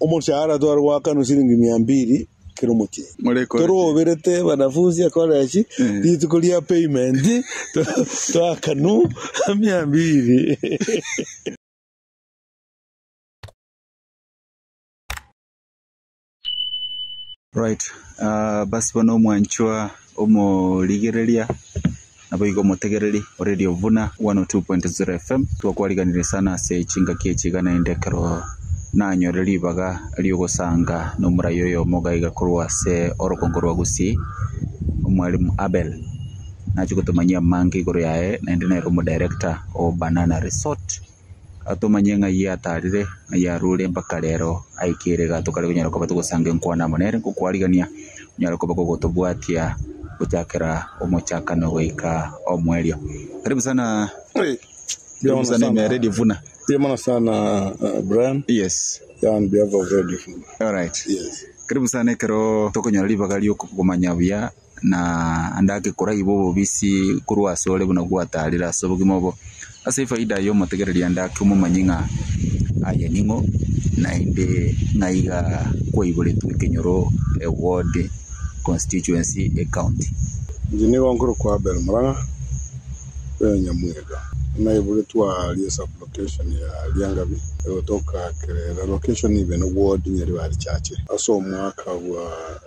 Omoshahara tware goakanwa siringi mia mbili kera omotienyi. Toroberete wanafunzi ekorechi rituko ria payment toakanwe mia mbili. Right, basi bono omwanchwa omorigereria naboigo omotegereri o Radio Vuna 102.0 FM, twakwariganirie sana ase chingaki echi iga naende ekero nanyore ribaga ri'ogosanga nomorai oyomo iga iga korwa ase orogongo rwa Gusii, Omwalimu Abel. Nachia gotomanyia amange igoro yaye naende nere omodirector o Banana Resort. Atomanye ng'ai atarire, ng'ai arure mpaka rero aikere iga tokare konyara koba togosanga enkwana amo nere, ngokwarigania onyare koba kogotobwatia gochakera omochakano goika omoerio. Karibu sana, karibu sana ime ya Radio Vuna. Mbuya mono sana Brian. Yes. Yeah, on behalf of Radio Vuna. Alright. Yes. Karibu sana ekero tokonyora ribaga ri'okomanya buya na ande ake koraigwe obobisi korwa asore buna gwatarire ase obogima obo. Ase efaida y'omotegereri ande ake omomanye ng'a aye ning'o, naende ng'a iga kwaiboretwe ekenyoro, eward, constituency, ecounty. Inche nigo nkorokwa Abel Murang'a bwe Nyamwega. Naiboretwe aaria sub-location ya Riangabi, egotoka Kerera location even ward Nyaribari Chache. Ase omwaka bwa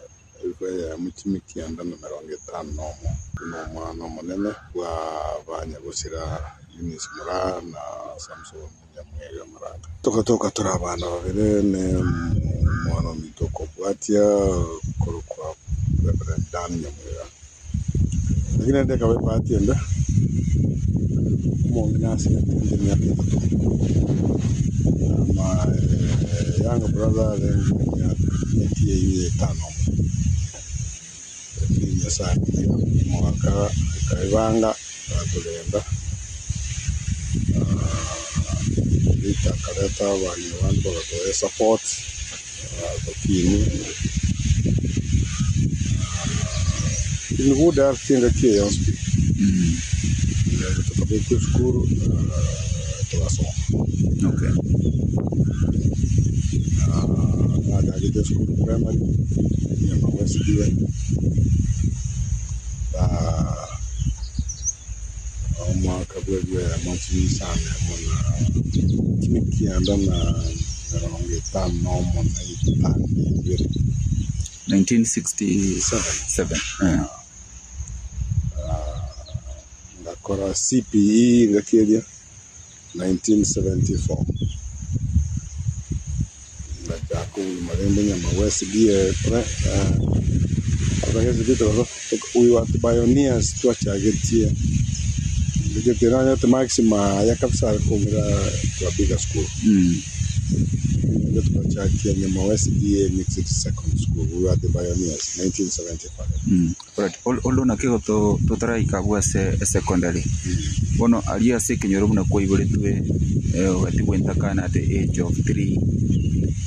Elifu eyemo chimikianda na emerongo etano nomo, buna omwana omonene bw'abanyagosira Eunice Moraa na Samson Nyamwega Moranga. Togatoka tore abana babere ne omwana ominto okobwatia korokwa Reverend Dan Nyamwega. Lakini naende ekaba ebahati ende, omong'ina asigete inde emiaka etato, my younger brother arenge emiaka etieywo etano omo, lakini Nyasaye akamanya omogaka akaebanga agatorenda, later akareta abang'ina bande bagatoa esupport, tokini. In good health engaki eye yonsi pi, tokabekwa esukuru togasoma. Okay. Nachagete esukuru primary, Nyama West DA, omwaka bwa elfu eyemo chimisano emo na kianda na emerongo etano na omo na etano na ibere. 1967 eh. Ngakora CPE engaki eria 1974 ngachaka obogima rende nyama bwa SDA we were the pioneers twachagetie Ndegete nanyete marks maya kabisa kobera to a bigger school. Nigo twachakia nyuma wa SDA Mixed Secondary School, we were the pioneers, 1975. Alright, ol- oldo naki igo to- totaraika abwo ase esecondary bono aria ase ekenyoro buna kwaiboretwe eh, ogatigwa entakana at the age of 3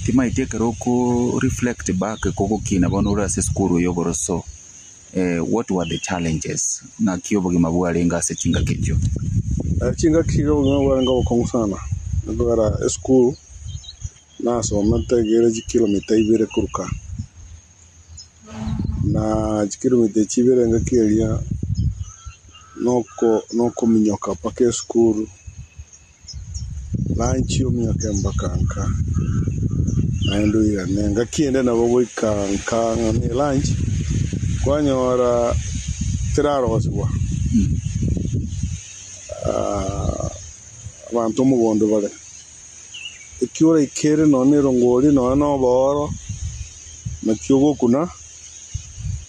timaeti ekero oko reflect back kogokina bono ore ase esukuru ya oboroso eh, what were the challenges ng'aki obogima bwarenge ase chingaki echio? Chingaki iga obogima bwarenge obokong'u sana, ekogera esukuru nasomete egere chikilomita ibere korwa kaa, na chikilomita echi ibere engaki eria noko nokominyoka mpaka esukuru, lunch ominyoke mpaka nka, naende oirane. Engaki ende nabo goika nka ng'a ne lunch, kwanyora terarosiwa, abanto omogondo bare. Eki oraikere nonya na erongori nonya na obooro, naki ogokuna,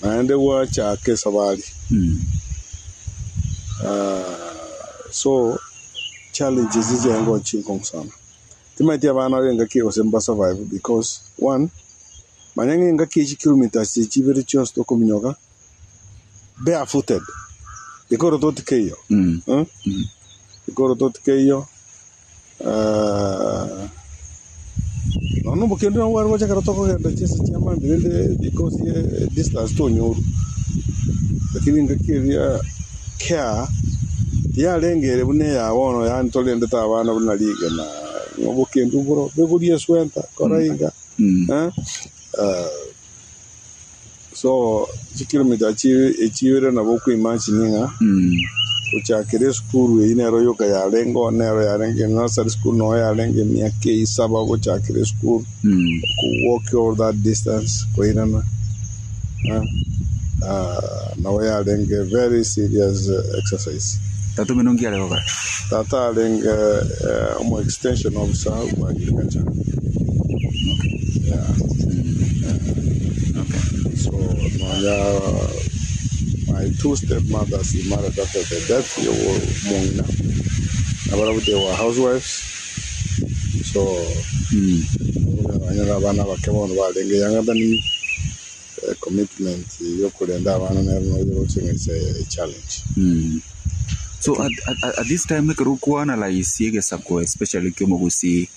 naende gwachaka esabari. So, challenges chiaye chinkong'u sana. Timanyeti abana bare engaki eye gose mba survive because one, manya ng'a engaki eye chikilometers echi chibere chionsi tokominyoka, barefooted, ekero tikeiyo, ekero tikeiyo. Nonya na obokendu nabo bware gocha ekero tokogenda chinse chia mambia rende because ye distance tonyorwa, lakini engaki eria care tiyarenge ere buna eya bono yaani torendete abana buna rigena, ng'a obokendu mboro, begoria eswenta, kora iga. Eh? So chikilomita echibere nabo okoimagine ng'a gochakera esukuru eyio nero yoka yarenge oo nero yarenge nursery school noo yarenge emiaka esaba gochakera esukuru walk all that distance koirana nabo yarenge very serious exercise. Tata omino nki are gokora? Tata arenge omo extension officer bwa agriculture. Yeah. So nonya my two step mothers he married after the death ya omong'ina nabarabwo they were housewives so nonya abana abake bono barenge younger than me commitment yokorenda abana nero noyo roche ng'a is a challenge. So at this time ekero okwa-analyse egesaku especially ki'omogusii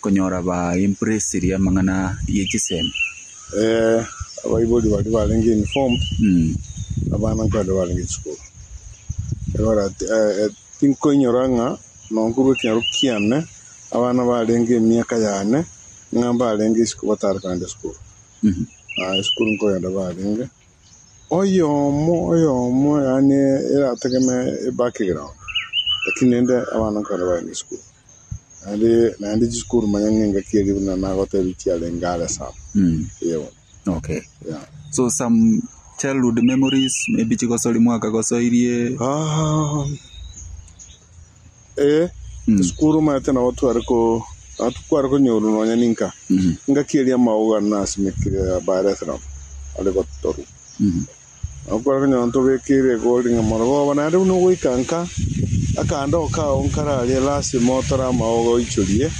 konyora ba embrace amang'ana ye chisemi. Abaibori baria barenge informed, abana nkorenda barenge chisukuru. Ekero tinkoinyora ng'a nonye korwa ekenyoro kiane, abana barenge emiaka yane, ng'a mbarenge isiko batare kogenda esukuru. Esukuru nkogenda barenge. Oyomo oyomo yaani erategemee ebackground, lakini rende abana nkogenda barenge esukuru. Naende naende chisukuru manya ng'a engaki eria buna nagotebia chiarenge are sana. Eeh. Okay. Yeah. So some childhood memories maybe chigosori mwakagosoirie. Esukuru omanyete nabo tware ko nabo tware konyorwa nonya ninka. Engaki eria amauga nasimekire Bethlehem are gotorwa. Nabo kware konyora ntobekeire egori ng'a morogoba naende buna ogoika nka akando kao nkararie lasima otore amaoga oichorie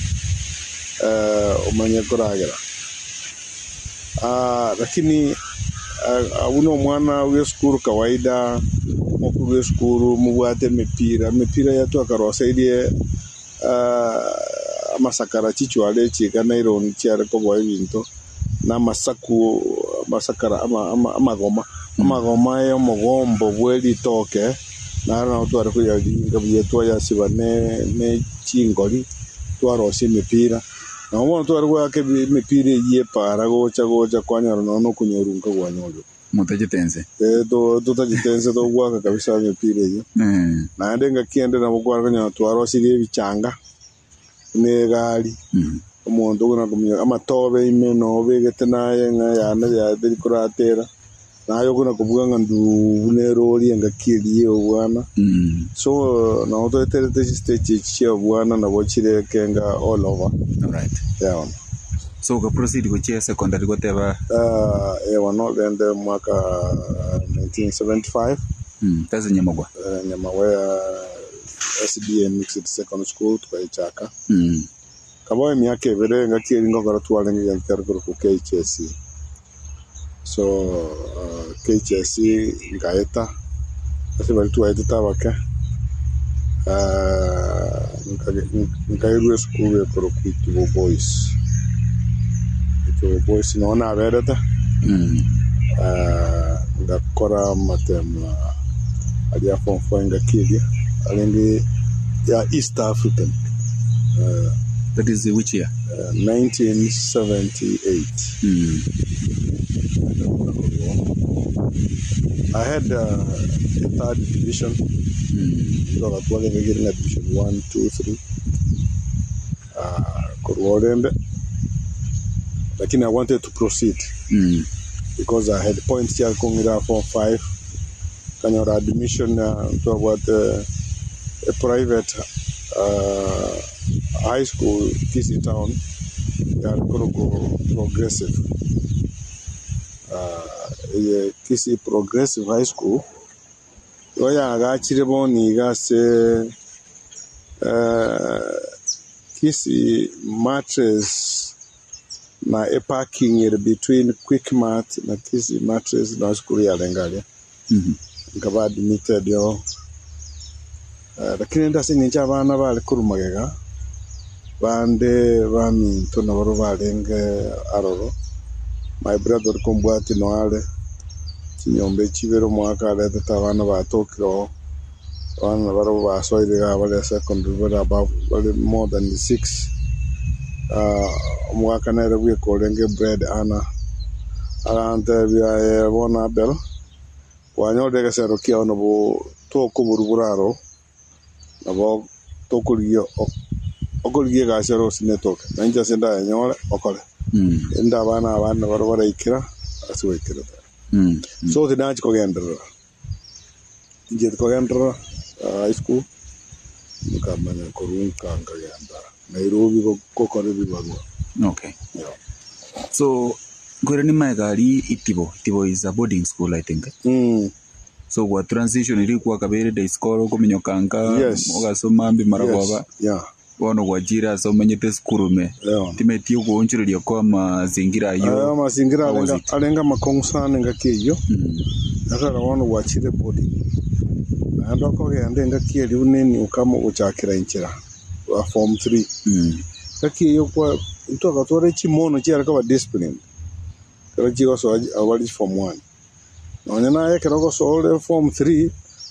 omanye koragera. Lakini buna omwana bw'esukuru kawaida mokorwa esukuru mobwate emepira, emepira eye twakaroseirie amasakara chichware echi iga nylon chiare koboa ebinto, na amasaku amasakara amagoma, amagoma ya omogombo bwe ritoke naro nabo tware koyaringa buya twayasiba ne chingori twarosia emepira. Nabo bono tware goaka emepira eyio epara gocha gocha kwanyora nonya na okonyorunka gwanyorire. Motachete ense. Totachete ense togoaka kabisa emepira eyio. Naende engaki ende nabo kware konyora twarosirie ebichanga buna egari, omonto okona kominyoka amatobe ime noo obegete naye ng'a yane teri koratera, naye okona kobuga ng'a nduu buna erori engaki eria ya obwana. So nabo toeterete chistage echi chia obwana nabo chire ekenga all over. Alright. Yeah bono. So oka proceed gochia secondary goteba. Eh bono rende mwaka 1975. Tase Nyamagwa. Nyamagwa ya SDA Mixed Secondary School tukaichaka. Kabo emiaka ebere engaki eria ngokora twarenge egento kiare korokwa KHSE. So KHSE nkaeta ase baria twaetete abake nkairwa esukuru ekorokwa Itibo Boys. Itibo Boys noo naberete ngakora amatemo aria form four engaki eria arenge ya East African. That is which year? 1978. I had a third division. Ndoka twarenge kere ng'a division 1, 2, 3. Korwa orende. Lakini I wanted to proceed because I had points chiare kong'ira form 5. Nkanyora admission ntwabwate a private high school Kisii town yare korokwa Progressive. Eye Kisii Progressive High School igo yaagachire bono iga ase Kisii Mattress na eparking ere between Quickmart na Kisii Mattress nao esukuru yarenge aria. Nkaba admitted oo. Lakini rende ase eng'encho abana bare korwa magega, bande baminto nabarobwo barenge aroro, my brother oria kombwatia noo are, chinyomba echi ibere omwaka aretete abana batokire oo, abana nabarobwo basoire igaa bare secondary bare above bare more than six. Omogaka nere bweka orenge bread earner, agantebia aye bono Abel, kwanyorire egesero kiao nabo tokoborwa boraro, nabo tokorigia okorigia egasi ore gose netoke, na inche ase ndayenyore okore. Rende abana abande nabo baraikera ase gwaikerete. So tindachia kogenderera, tinchieti kogenderera high school, nkamanya korwa nka nkagenda Nairobi gokora ebibarua. Okay. Yeah. So, nkoirania magega aria Itibo, Itibo is a boarding school I think. So gwa transition riria kwakabeire day scholar okominyoka nka Yes. ogasoma mbi mara Yes. kwaba Yeah. bono gwachire ase omanyete esukuru ime Yeah. timeti ogoonchoreria kwa amazingira Aya ayio amazingira how was arenga it? arenga amakong'u sana engaki eyio ekero bono gwachire boarding naende okogenda engaki eria buna eniukama ogochakera inchera rwa form 3 engaki eyio kwa ntwagatwara chimono chiare koba disciplined ekero chigosoa abwo bare form 1. Nonya naye ekero ogosoa ore form 3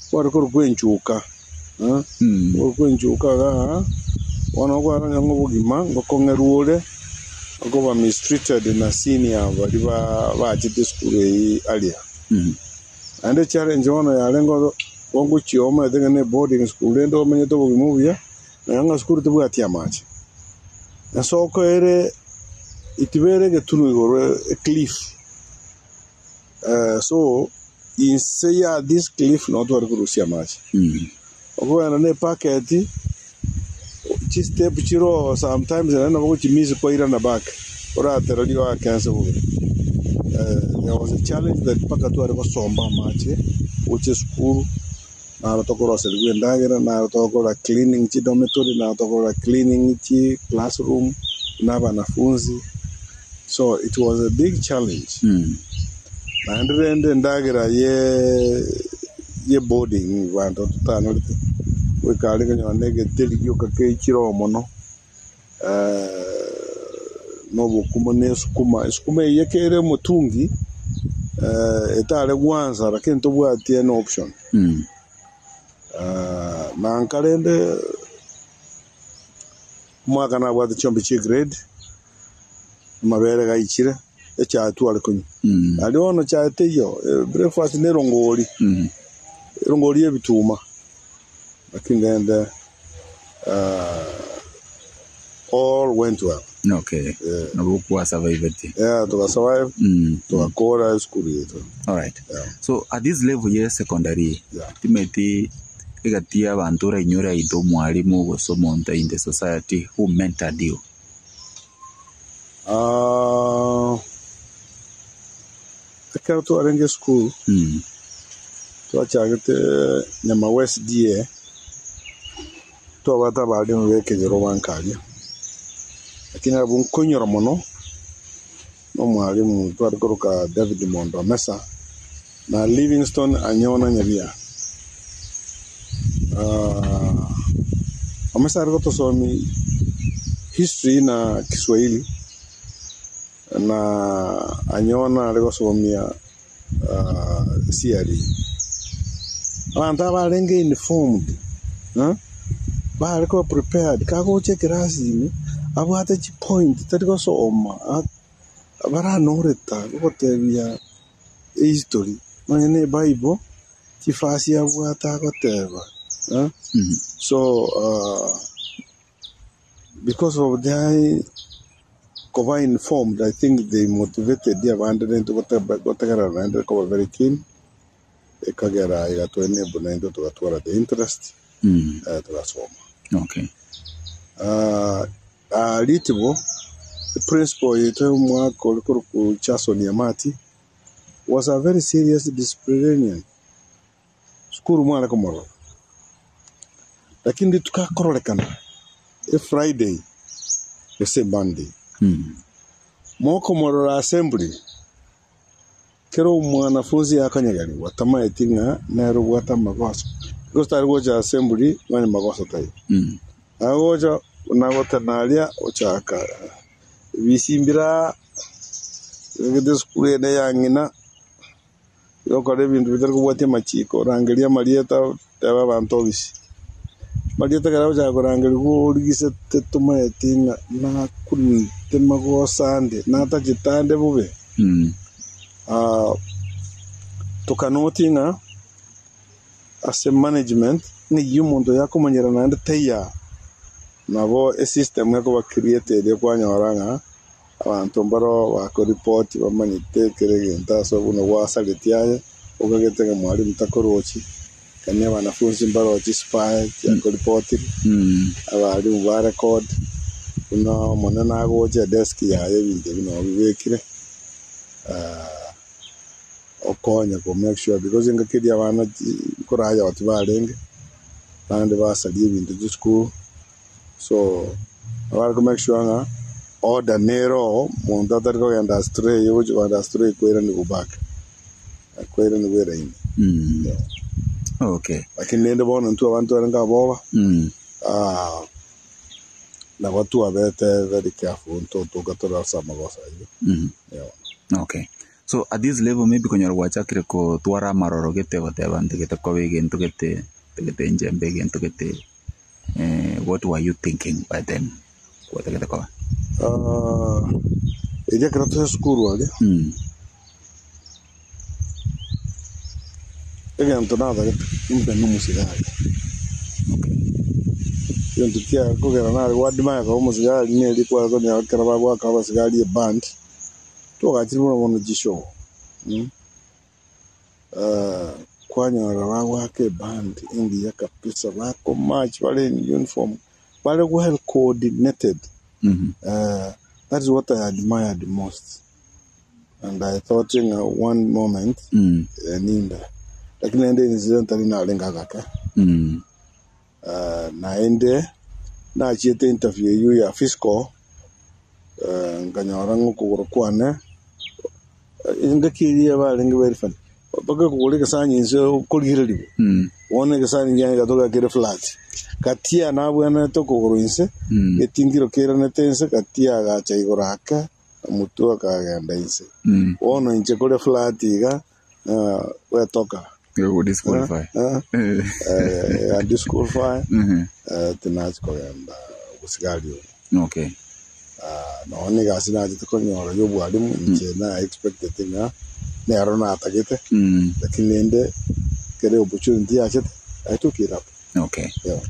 kware korokwa enchuka korokwa enchuka igaa bono okwarora ng'a obogima ngokong'erwa ore okoba mistreated na senior baria bachete esukuru eyio aria. Naende echallenge bono yarenge oro ogochia omanyete ng'a ne boarding school rende omenyete obogima obuya nonya ng'a sukuru tebwati amache. Ensoko ere itibo ere egetunwa igoro ecliff. So inse ya this cliff noo tware korusia amache. Okogenda ne ebucket, chistep chire oo sometimes naende nabo ogochimiss kwairana back, oratereria oake ense bobe. There was a challenge that mpaka tware gosomba amache gocha esukuru, naro tokoroserigwa endagera, naro togokora cleaning chidormitory, naro togokora cleaning chi classroom na abanafunzi. So it was a big challenge. Naende rende endagera ye ye boarding banto totanorete goika aria konyora na egeteri gioka keichire oo mono na obokima na esukuma. Esukuma eyio ekere omotungi etare gwansa lakini ntobwati any option. Na nka rende omwaka nabwate chiombe chie grade. Amabere gaichire, echae tware konywa. Aria bono chae teiyo, breakfast ne erongori, erongori ya ebituma. Lakini rende all went well. Okay. Nabo kwasurvivete. Yeah, togasurvive, togakora esukuru yaito. Alright. Yeah. So at this level ye secondary, Yeah. timeti egati ya abanto orainyore aito omwalimu gose omonto in the society who mentored you. Ekero twarenge esukuru, twachagete Nyamagwa SDA, twabwate abalimu ba ekenyoro bankaria, lakini abwo nkoinyora mono, na omwalimu tware koroka David Mondo Mesa, na Livingstone Anyona Nyabia. Omesa are gotosomia history na Kiswahili, na Anyona are gosomia CRE. Abanto aba barenge informed, bare koba prepared, kagocha ekerasi ime, abwate chipoint tari gosoma, baranoreta gogotebia ehistory, nonye na ebible, chifasi abwate agoteba. So because of their koba informed, I think they motivated abande rende gotegerera naende koba very keen, ekagera igatwa enable naende togatwara the interest, togasoma. Okay. Ritibo, the principal yaito omwaka ore korokwa Chason Amati was a very serious disciplinarian. Sukuru mware komorora. Lakini rituko akororekana e Friday gose Monday. Mokomorora assembly kero omwanafunzi akonyegerigwa tamaeti ng'a nere obwate amagoso. Gose tari gocha assembly nonya magoso taiyo. Agocha nagotena aria ochaka bisimbira egete esukuru ende ya ng'ina yokora ebinto bitari kobwatia amachiko, orangeria amarieta, teba abanto obisi. Marieta ekero agochaka korangerigwa origisete tomaeti ng'a nakunete magoso ande, natachete ande bobe. Tokanoti ng'a ase management ng'ai omonto oyo akomanyera naende taiyo aa. Nabo esystem ekoba created kwanyora ng'a abanto mbaro bakoripoti bamanyete kera egento ase buna gwasaretie aye, okagete ng'a mwalimu takorochi. Kanya abanafunsi mbaroche chisipaya chiakoripotiri, abalimu ba record, buna omonene agocha edesk yaye ebinto ebi nabo bibekire, okonya ko make sure because engaki eria abana nkorayoti barenge, abande basaria ebinto chisukuru, so nabo bare ko make sure ng'a order nere oo, monto atari kogenda astray ogochia kogenda astray koiraniwa back. Akweranigwe eraini. Okay. Lakini rende bono intwe abanto barenge aboba, ah, nabo twabete very careful ntotoka tore ase amagoso ayio. Yeah. Okay. So at this level maybe konyora gwachakire kotwara amaroro gete goteba ntagete koba egento gete, ntagete inche mbe egento gete, what were you thinking by then gwatagete koba? Ah, erio ekero tore esukuru aria, Egento natagete mbe nomosigari. Egento kiaye kogera nare gwadimaya koba omosigari neri kware konyora ekero bagoaka abasigari eband, twagachire buna bono chishow kwanyora bagoaka eband engiya kabisa bakomarch bare in uniform, bare well coordinated that is what I admired most. And I thought ng'a one moment nimbe. Lakini naende incidentally narenge agake. Naende nachiete interview eyio ya physical, nkanyora ng'a okogoro kwane, engaki eria barenge very funny, mpaka okogoro egesani inse okorigererigwa, bono egesani kiane gatoka kere flat, gatia nabwenerete okogoro inse, getingiro keiranete inse, gatia agacha igoro ake. Omotwe akagenda inse. Bono inche kore flat iga, gwetoka. Disqualify. Disqualify, tinachi kogenda obosigari obo. Okay. Nonya na egasi nachete konyora ya obwalimu, inche na expected ng'a nero natagete, lakini rende ekero opportunity yachete, I took it up. Okay. Yeah.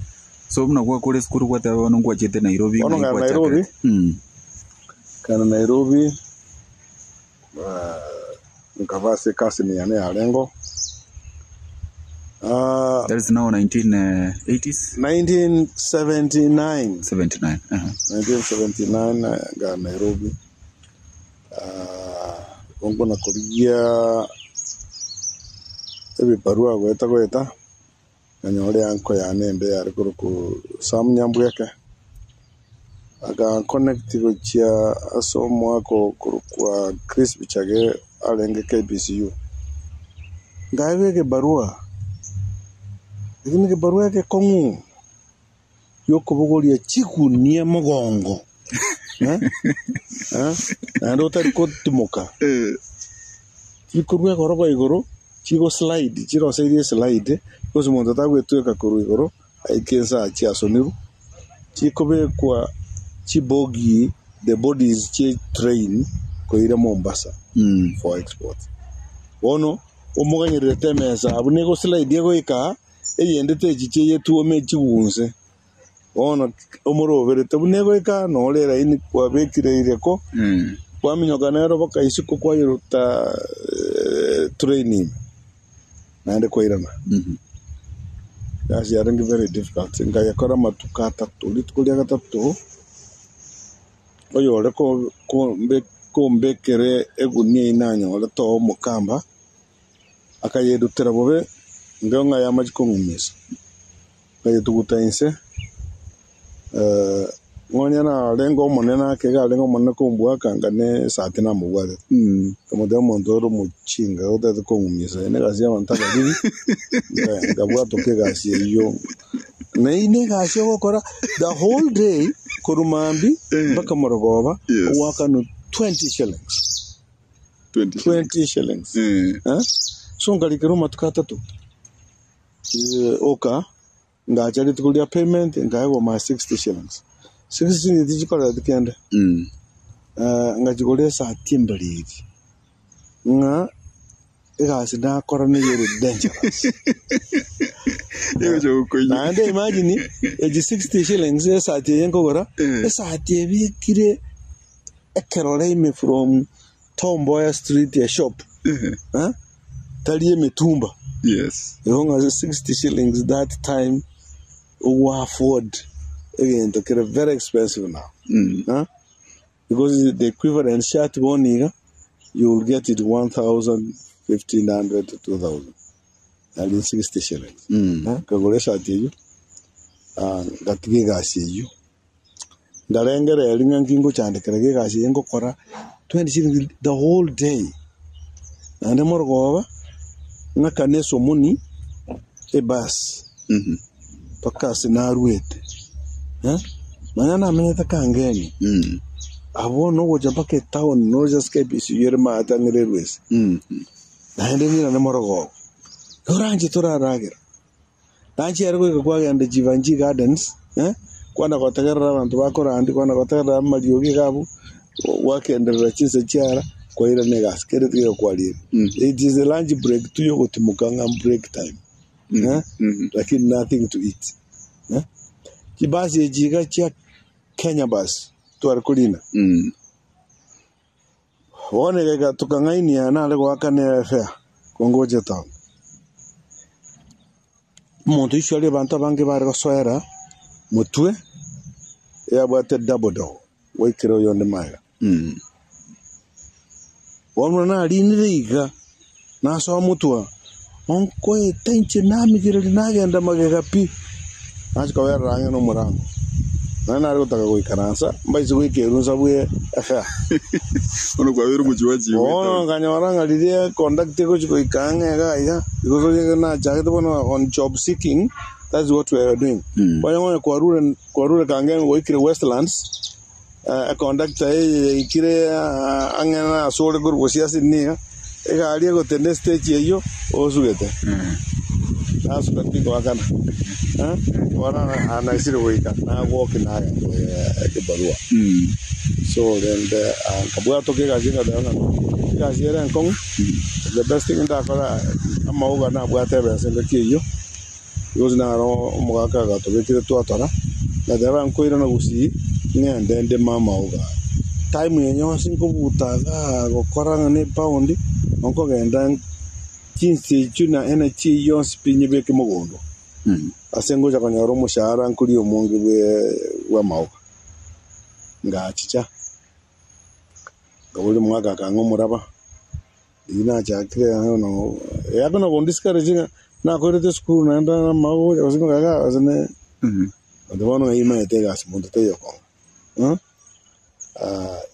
So buna gwakore esukuru gwateba bono ngwachete Nairobi, Bono ng'ai ng'a Nairobi, gwachakerete? Kare Nairobi, nkaba ase ecousin yane yarengeo, That is now 1980s? 1979. 79. Aha. 1979 nga Nairobi, nkona korigia ebibarua goeta goeta, Nkanyora eanko yane ende yare korokwa Sam Nyambweke, aganconnect gochia ase omwaka okorokwa Chris Bichage arenge KPCU. Nkaeba egebarua, lakini egebarua egekong'u giokobogoria chigunia mogongo naende otari gotimoka, chikorwa egoroba igoro. Chigo slide, chiroseirie eslide, gose monto tagwetweka korwa igoro aike ense achie asonirwe, chikobekwa chibogie, the bodies chie train koira Mombasa for export. Bono omoganyererete emesa abwo nigo slide egoika aa, eyende techiche eyetwome chigunse. Bono omoroberete buna egoika aa, nore eraini kwabekire ireko, Kwaminyoka nero baka isiko kwayeruta train ime, naende kwairana. Egasi yarenge very difficult, nkayekora amatuko atato, rituko ria gatato, oyore kombekera egunia eyio nanyorete oo omokamba, akayerutera bobe, nkeigo ng'a yamachia kong'umisa. Nkayetuguta inse, nonya narenge omonene ake iga arenge omonene kombua akanga ne esati namobwatete. Nkamotebia omonto ore omochinga otagete kong'umisa eye negasi y'abanto abariri, nkabwatoka egasi eyio. Na eyio negasi ogokora the whole day korwa mambia mpaka morogoba, ogoakanwa 20 shillings. 20 shillings. So nkarikera amatuko atato, oka. Ngacha rituko ria payment, nkaegwa my 60 shillings. 60 shillings tichikoreti kende. Ngachigora esati embariri, ng'a egasi nakora neye ere dangerous. Egocha gokoinyora. Naende imagine, echi 60 shillings esati eye nkogora, esati ebekire ekerore ime from Tom Mboya Street eshop, eh, tari emitumba. Yes. Igo ng'a 60 shillings that time ogo afford egento kere very expensive now. Eh? Because the equivalent shirt bono iga, you will get it 1000, 1500 to 2000. Nari 60 shillings. Eh, nkagora esati eyio, ah, ngatiga egasi eyio. Ngarengereria ng'a nki ngochandekera iga egasi eye ngokora 20 shillings the whole day. Naende morogoba, ng'akane esomoni, ebus, mpaka ase narwete. Eh, nonya namenyete Kangemi, abwo nogocha mpaka etown nocha ase KBC ere maate ang'e Rwesi. Naende ng'irane morogoba, oranche toraragera. Ranche ere goika kwagenda Jeevanjee Gardens, eh, kwana gotegerera abanto bakorandia, kwana gotegerera amariogi iga abwo, gwakenderera chinsa chiara, kwairana egasi, kere tiga kwariire. It is a lunch break tu yogotimoka ng'a break time, eh, lakini nothing to eat. Eh. Chibasi echi iga chia Kenya Bus tware korina, bono egaika tokang'ainia nare goakana efare kongocha etown. Omonto usually abanto abange bare gosoera motwe, eyabwate double door, gwaikera oyonde magega. Bono narinire iga, nasoa motwe aa, onkoete inche namigereria nagenda magega pi, nachia koberera ang'e na omorango. Naende nare gotaka goikaransa, mbaise goika erunsa bwe efare. Bono kwabeire omochiwachi bwe Bono etown. nkanyora ng'a riria econductor egochia goika ang'e iga iga, because onye nachagete bono on job seeking, that's what we are doing. Bono onye kwarure kwarure Kangemi gwaikire Westlands, econductor eye yaikire ang'e na ase ore korwa gose ase niga, egari egotenda estage eyio, osugete. Nasuka tingoakana. Bono naisire goika, nagwoki nagenda ekibarua. So rende nkabwatoka egasi ngateba ng'a egasi ere enkong'u, the best thing ndakore amauga nabwate ebesa engaki eyio, because naro omogaka agatobekire twatora, ngateba nkoirana gusii, ng'ende ndeme amauga aya. Time eye yonsi nkobuta igaa gokora ng'a ne epound, nkogenda chinsa echio na energy eyio yonsi pi nyebeke mogondo, ase ngocha konyora omoshahara nkoria omonge bwe bw'amauga. Ngachicha, nkaboria omogaka akang'a omoraba, riria nachakire no eakona kondiscourage ng'a nakorete esukuru naende amauga gocha gosimeka igaa gose ne but bono ng'a imaete egasi monto taiyo okong'a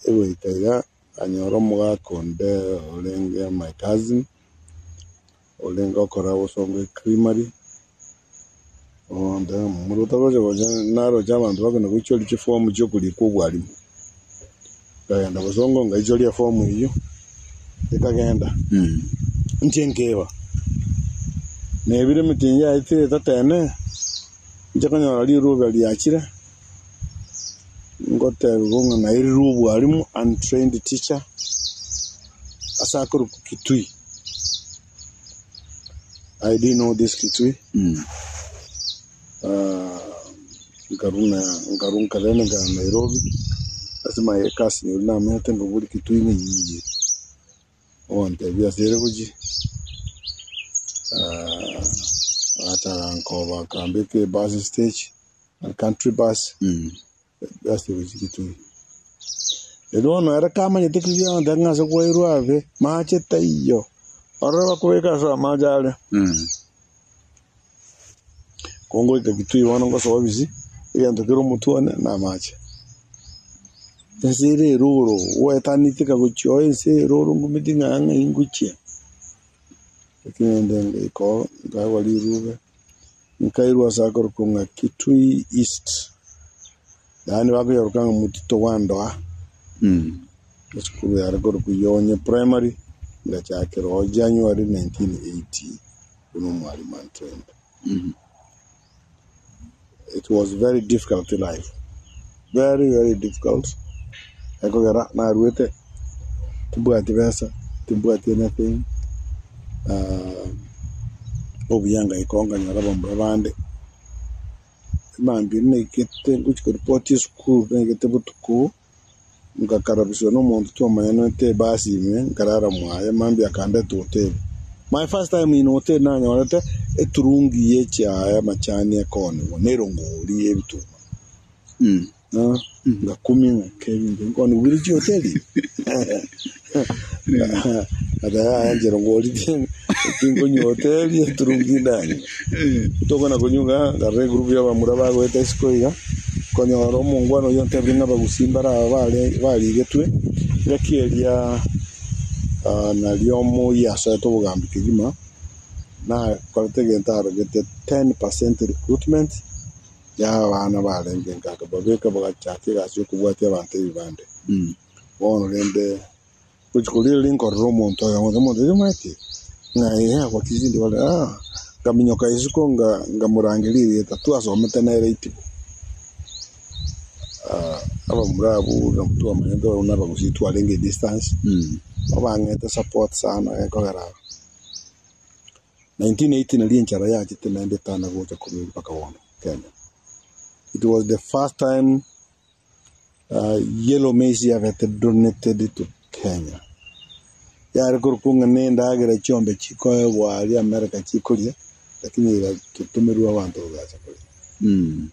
egoika iga, nkanyora omogaka onde orenge my cousin, orenge okora bosongo ecreamery, onde momura otagocha gocha naroche abanto bakona goichoria chifomu chia okorikwa obwarimu. Nkagenda bosongo ngaichoria efomu eyio, ekagenda, inche nkeba, nebire emetienyi yaetire etato ene, inche konyora riruba riachire, ngotebiwa ng'a nairirwe obwarimu untrained teacher, ase akorokwa Kitui. I didn't know this Kitui. Nkaruna nkarwa nkarenda nkagenda Nairobi, ase my cousin oria namenyete nkaboria Kitui ng'a eyie, ogontebia ase ere gochia, agacha agankoba akambeka ebus stage, country bus, ase gochia Kitui. Erio bono ere kamanyete ki bionsi ng'a ase kwairwe abe, mache taiyo, ororo bakobeka ase amache aria. Kongoika Kitui bono ngosoa ofisi, egento kere omotwe one na amache. Ense ere eroro, gwaetaneteka gochia oo ense eroro ngumeti ng'a ng'ai ngochia. Lakini rende ngaika oo, nkaegwa rirube, nkairwa ase akorokwa ng'a Kitui East, yaani bakoyeroka ng'a Mutito wa Ndoa. Esukuru yare korokwa Yonye Primary, ngachakera oo January 1980 buna omwalimu untrained. It was very difficult life, very very difficult, ekogera naruete timbwati besa, timbwati anything, obuya ngaika nkanyora abamura bande, emambia naikete ngochia koripoti esukuru naigete botuko, ngakarabisiwa na omonto twamanyanete ebasi ime, nkarara mwaye, mambia akandeta hoteli. My first time in hotel nanyorete eturungi ya echae amachani ekooniwa na erongori ya ebituma. Ngakumia ng'a kebinto nkooniwa bire chihoteli ime. Ngateba yaya inche erongori tinkonywa hoteli eturungi ndanywe. Tokona konywa iga, nkarora egroup ya abamura bagoeta isiko iga, nkonyora omongwana oyio ontebire ng'a abagusii mbare aba bare barigetwe, engaki eria nario omoyio asoete obogambi kegima, nakorete egento arogete 10% recruitment ya abana barenge nka akababeka bagachaka egasi ya okobwatia abanto ebibande. Bono rende Gochia korigereria rinkorora omonto oyomo, omonto oria omanyete ng'a ee agwakire rinde bare ah, nkaminyoka isiko nga nkamorangeria erieta, twasomete nere itibo. Abamura abwo nabwo twamanyete barabwo na abagusii twarenge edistance, babang'ete support sana gekogera 1980 nario enchara yachete naende etana gocha korwa erio mpaka bono Kenya. It was the first time Yellow maize yabete donated to Kenya. Yare korokwa ng'a nendagera chiombe chikoegwa aria America chikoria, lakini egatotomerwa abanto bagacha koria.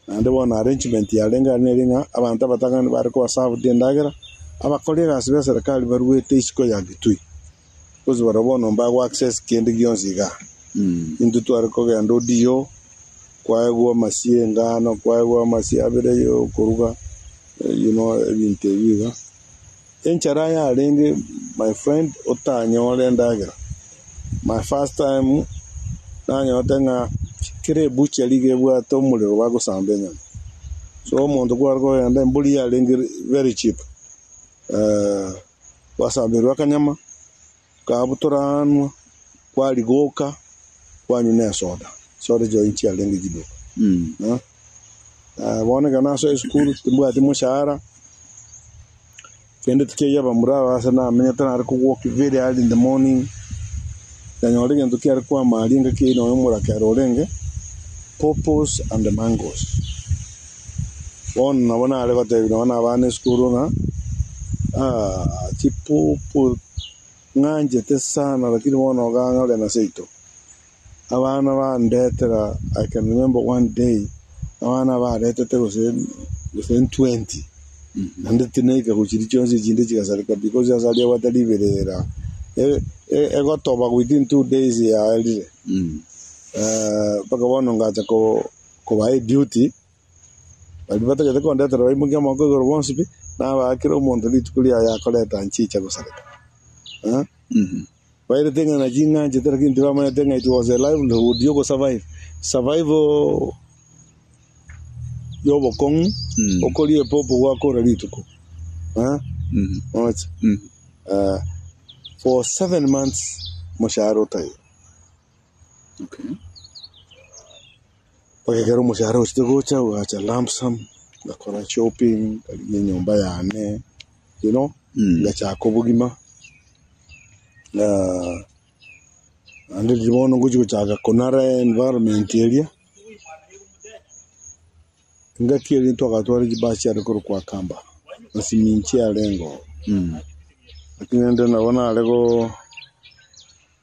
Naende bono arrangement yarenge aria neri ng'a abanto abatang'ani bare koba served endagera, abakori egasi be serikali baruete isiko ya Kitui, because barabwo bono mbago access kende gionsi igaa. Intwe tware kogenda Odio, kwaegwa amasie engano, kwaegwa amasie abere yokoruga, you know ebinto ebio iga. Enchara yarenge my friend otanyore endagera. My first time nanyorete ng'a kera ebuchari iga ebwate omorero bagosamba enyama. So omonto kware kogenda embori yarenge very cheap, gwasamberwa akanyama, Kabutoranwa, kwarigoka, kwanywa nesoda. Chisoda chiaye nchiarenge chiduka. Bono ekero nasoa esukuru timbwati moshahara, kende tikeiyo abamura aba ase namenyete nare kogwoka very early in the morning, nkanyora egento kiare kwama aria engaki eyio nonye omorakera orenge, pawpaws and mangoes. Bono nabo nare gotebia nonye na abana esukuru ng'a chipawpaw Ng'anchete sana lakini bono ogang'ore na seito. Abana bandetera I can remember one day abana baretete gose gose 20 naende tinaika gochiria chionsi echinde chigasareka because ase aria abwate riberera e- e- egotoba within 2 days yaerire. Mpaka bono ngacha ko kobaa eduty Baria batagete kondetera baimokie amaboko igoro bonsi pi, nabaakire omonto rituko riaye akoreta nchicha gosareka. Eh? Bairete ng'a nachi ng'anchete lakini tibamanyete ng'a it was a livelihood yogosurvive. Survival yobokong'u, okoria epopo gwakora rituko. Eh? Oche. For 7 months moshahara otaiyo. Mpaka ekero omoshahara ochete gocha, ogacha lump sum, ngakora shopping, nkarigia enyomba yane, you know, ngachaka obogima, naende riria bono ngochia gochaka konara environment eria, engaki eria twagatwara chibasi chiare korokwa Akamba, na siminchi yarenge oo. Lakini rende nabo nare go.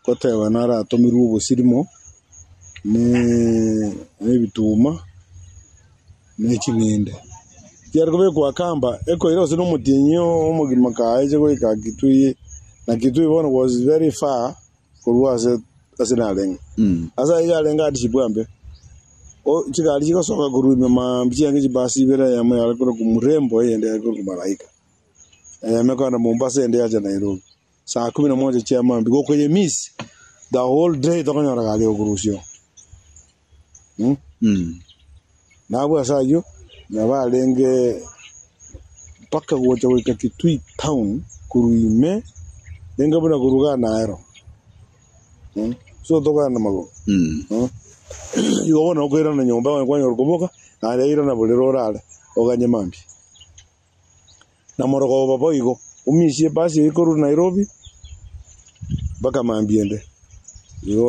Goteba naratomerwe obosirimo, ne ebituma, ne ching'ende. Chiare kobekwa akamba, ekoira gose nomotienyi omogima kaeche goika Kitui, na Kitui bono was very far korwa ase ase narenge. Ase ayio yarenge hardship ambe. O chigari chigosoka korwa ime maambia chiarenge chibasi ibere eyemo yare korokwa Murembo eyende yare korokwa Malaika. Eyemo ekogenda Mombasa eyende yacha Nairobi. Saa kumi na moja chia mambia, gokoye miss the whole day tokonyora gari egokorusia oo. Nabwo ase ayio nabo arenge mpaka gocha goika Kitui town korwa ime renge buna korwa igaa Naero. So tokogenda magoro. Igo bono okoirana nyomba onye kwanyora koboka, naende irana borere orare, oganye mambia. Na morogoba boigo, omisie ebasi eyio korwa Nairobi, mpaka mambia ende. Igo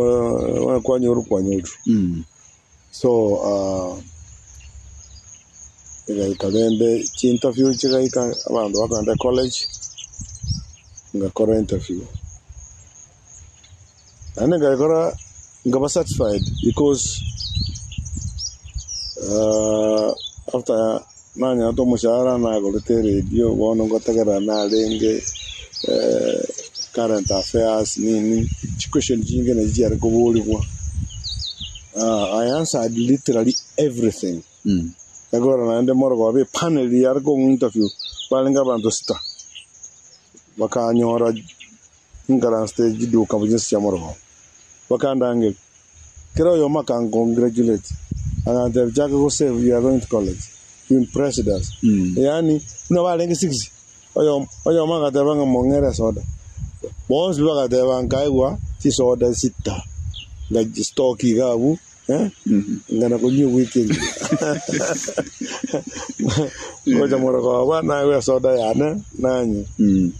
onye kwanyorwa kwanyorire. So egaika rende chiinterview chigaika, abanto bakogenda ecollege, ngakora interview. Naende nkabikora nkaba satisfied because after nanyarete omoshahara nagorete eredio bono ngotegerera narenge current affairs nini, chiquestion chinge nachi chiare koborigwa, I answered literally everything. Ekero naende morogoba epanel yare kong'a interview barenge abanto sita, bakanyora Nkaranste chiduka chinse chia morogoba, bakandangeria. Kera oyomo akancongratulate, agantebia, Chaka gosave, you are going to college, you impressed us. Yaani buna barenge six, oyomo oyomo agateba ng'a mong'ere esoda. Bonsi bagateba nkaegwa chisoda sita, ngachistock iga abwo, eh, ngana konywa ewiki engima. Ngocha morogoba naegwa esoda yane, nanywa.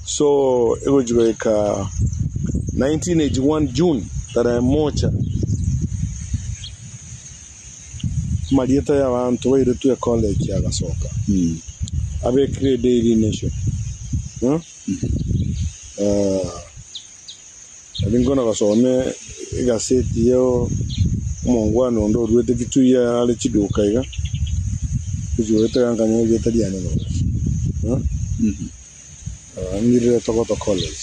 So egochia goika 1981 June tarehe moja, amarieta y'abanto bairetwe ecollege agasoka, abekire Daily Nation. Eh? Eh, nari nkona gosoma egaseti ya omongwana onde oruete Kitui are chiduka iga, gochia goeta iga nkanyora erieta riane roche. Eh? Ng'irire Togoto College.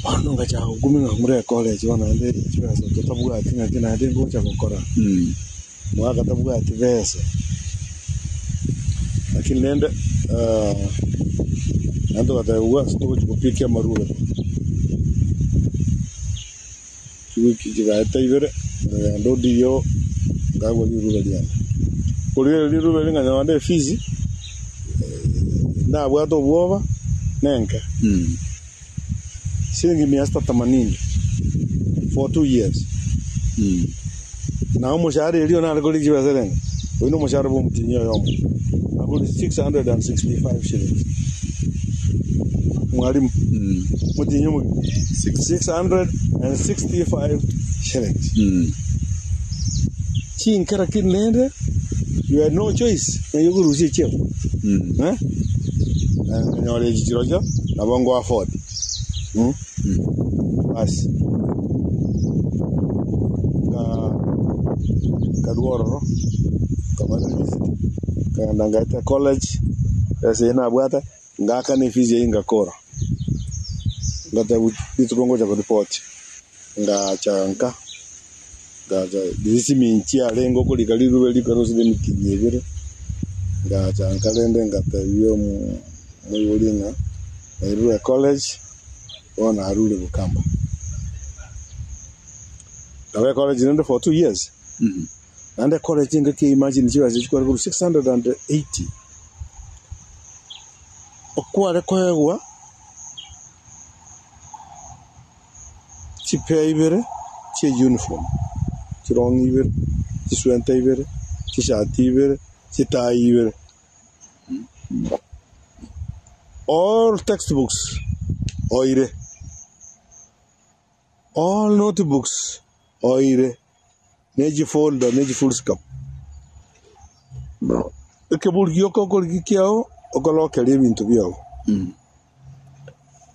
Bono ngachaka gokumia ng'a ng'ure ecollege bono naende chibesa totabwati ng'aki naende ngocha gokora. Omogaka tabwati besa. Lakini rende naende togatebigwa ase togochia gopikia amarube. Chiwiki chigaeta ibere, nkagenda odiyo nkagwa rirube riane. Korigereria rirube riria nkanyora nde efees, nabwate obwoba, nenke. Shilingi mia sita themanini for 2 years. Na omoshahara erio nare korigia chibesa rende, oyio na omoshahara bwa omotienyi oyomo, akori 665 shillings. Mwalimu, omotienyi omogima, 665 shillings. Chinkera ki rende, you had no choice, ng'ai okorusia echio. Eh? Nkanyora echi chirochio, nabo ngo afford. Basi, nkarua ororo, nkaba released, nkagenda nkaeta college, ebesa eyio nabwate, ngaakana efees eyio ngakora. Ngatebwa rituko ngocha koripoti, ngacha nka, ngacha riria siminchi yarenge okorika rirube rikarusia emitinyi ebere, ngacha nka rende ngatebia omoibori ng'a nairure college, bono narure bokamba. Nkaba ecollege rende for 2 years. Naende ecollege engaki eyio imagine chibesa chikware korwa 680. Okware koegwa chipair ibere chie uniform, chirong'i ibere, chiswenta ibere, chishati ibere, chitai ibere. All textbooks oire, all notebooks oire, ne chifolder ne chifoolscap. Ekebori gioka okorigia kiao, okorokeria ebinto biao.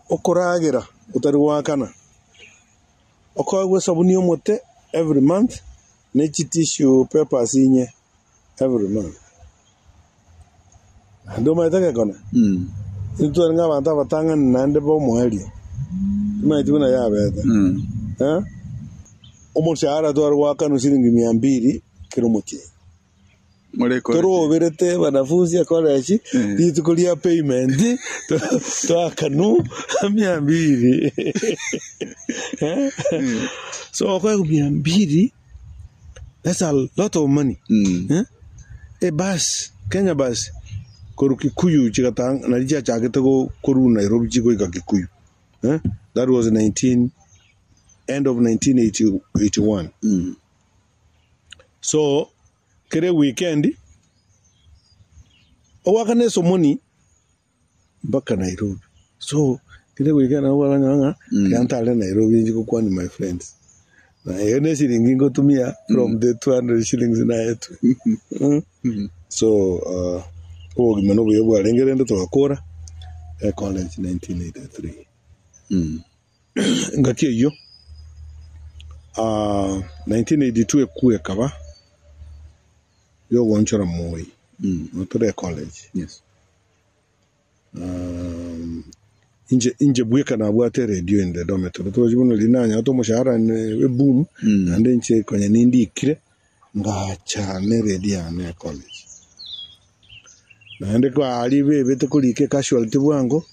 Okoragera otari goakana, okoegwa esabuni omote every month, ne chitissue papers inye every month. Naende omanyete gekone, intwe twarenge abanto abatang'ani naende ba omoerio, timanyeti buna yabete. Eh? Omoshahara tware goakanwa shilingi mia mbili kera omotienyi. More college. Toroberete wanafunzi college rituko ria payment twakanu 200. Eh? So okoegwa 200, that's a lot of money. Eh? Ebus, Kenya Bus, korwa Kikuyu chigatang nari chiachagete korwa Nairobi chigoika Kikuyu. Eh? That was 19 End of 1981. So kere weekend ogoakana esomoni mpaka Nairobi. So kere weekend nabo okonyora ng'a tiga ntare Nairobi inche gokwania my friends. Na eyo ne eshiringi ngotumia from the 200 shillings naetwe. So obogima na obuya bwarenge rende togakora ecollege 1983. Engaki eyio 1982 ekura ekaba yogoonchora moi, nabo tore ecollege. Inche inche bweka nabwate eredio in the dormitory, torochi buna riria nanyarete omoshahara eboom, naende inche konya nindikire, ngacha na eredio yane ecollege. Naende kwaaria bebete korika ecasualty bwango,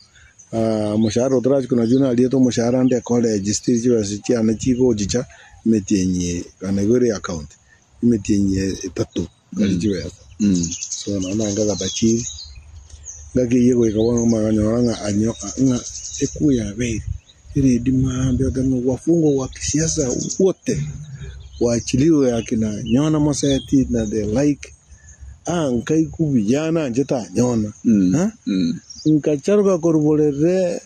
omoshahara otarachia konachwa nariete omoshahara ande ecollege still chibesa chiane chigochicha emetienyi ekana igo ere account, emetienyi etato kare chibesa. So nabo naende ngagata chiri, ngaki eyio goika bono omanye konyora ng'a anyo ng'a ekuo yabeire, eredi maambia otebe ng'a wafungwa wa kisiasa wote waachiliwe akina nyona moseti na the like. Aa nkaigwa buya nanchete anyona, nkacharoka korwa borere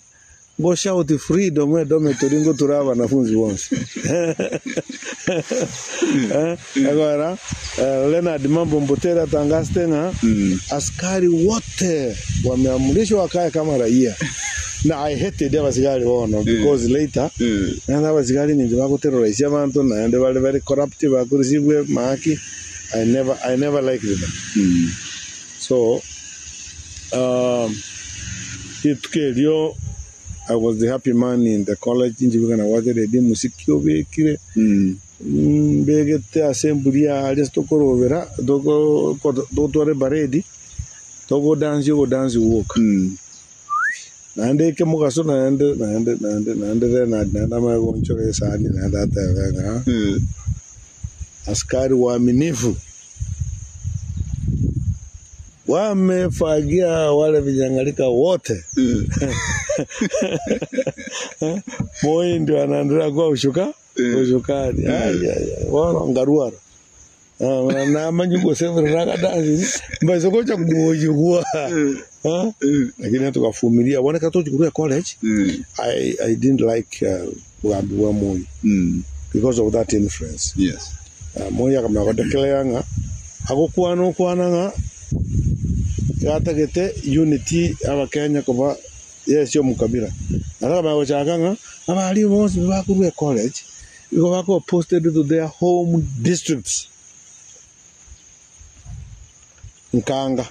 ngo shout freedom edormitory ngotura abanafunzi bonsi. Ekogera Leonard Mambo Mbutere atangasete ng'a askari wote wameamrishwa wakae kama raia. Na I hated abasigari bono because later naende abasigari ninche bagoterrorize abanto naende bare very corrupt bakorisibwe mahaki. I never, I never liked them. So, rituko erio I was the happy man in the college, inche bweka nabwate radio omosiki obekire, mbegete ase emburi aria ase tokorobera, toko togotwara eparade, togodansi ogodansi gwoka. Naende eke mogaso naende naende naende naende Leonard naende amanye gonchora esani naende atebe ng'a askari waaminifu wamefagia wale vinyang'arika wote Moi ndio anaendelea kuwa ushuka ushukani. Ai, ai, ai, bono nkarwara. Namanya gose nakadasi mbaise gocha kuoyigwa. Lakini tukavumilia bono ekero tochi korwa ecollege I, I didn't like bogambi bwa Moi because of that influence. Moi akamanya godeclare ng'a agokwana okwana ng'a gatagete unity abakenya koba yes omokabira. Naende akamanya gochaka ng'a abarimu bonsi bakorwa ecollege igo bakoba posted to their home districts. Nkanga.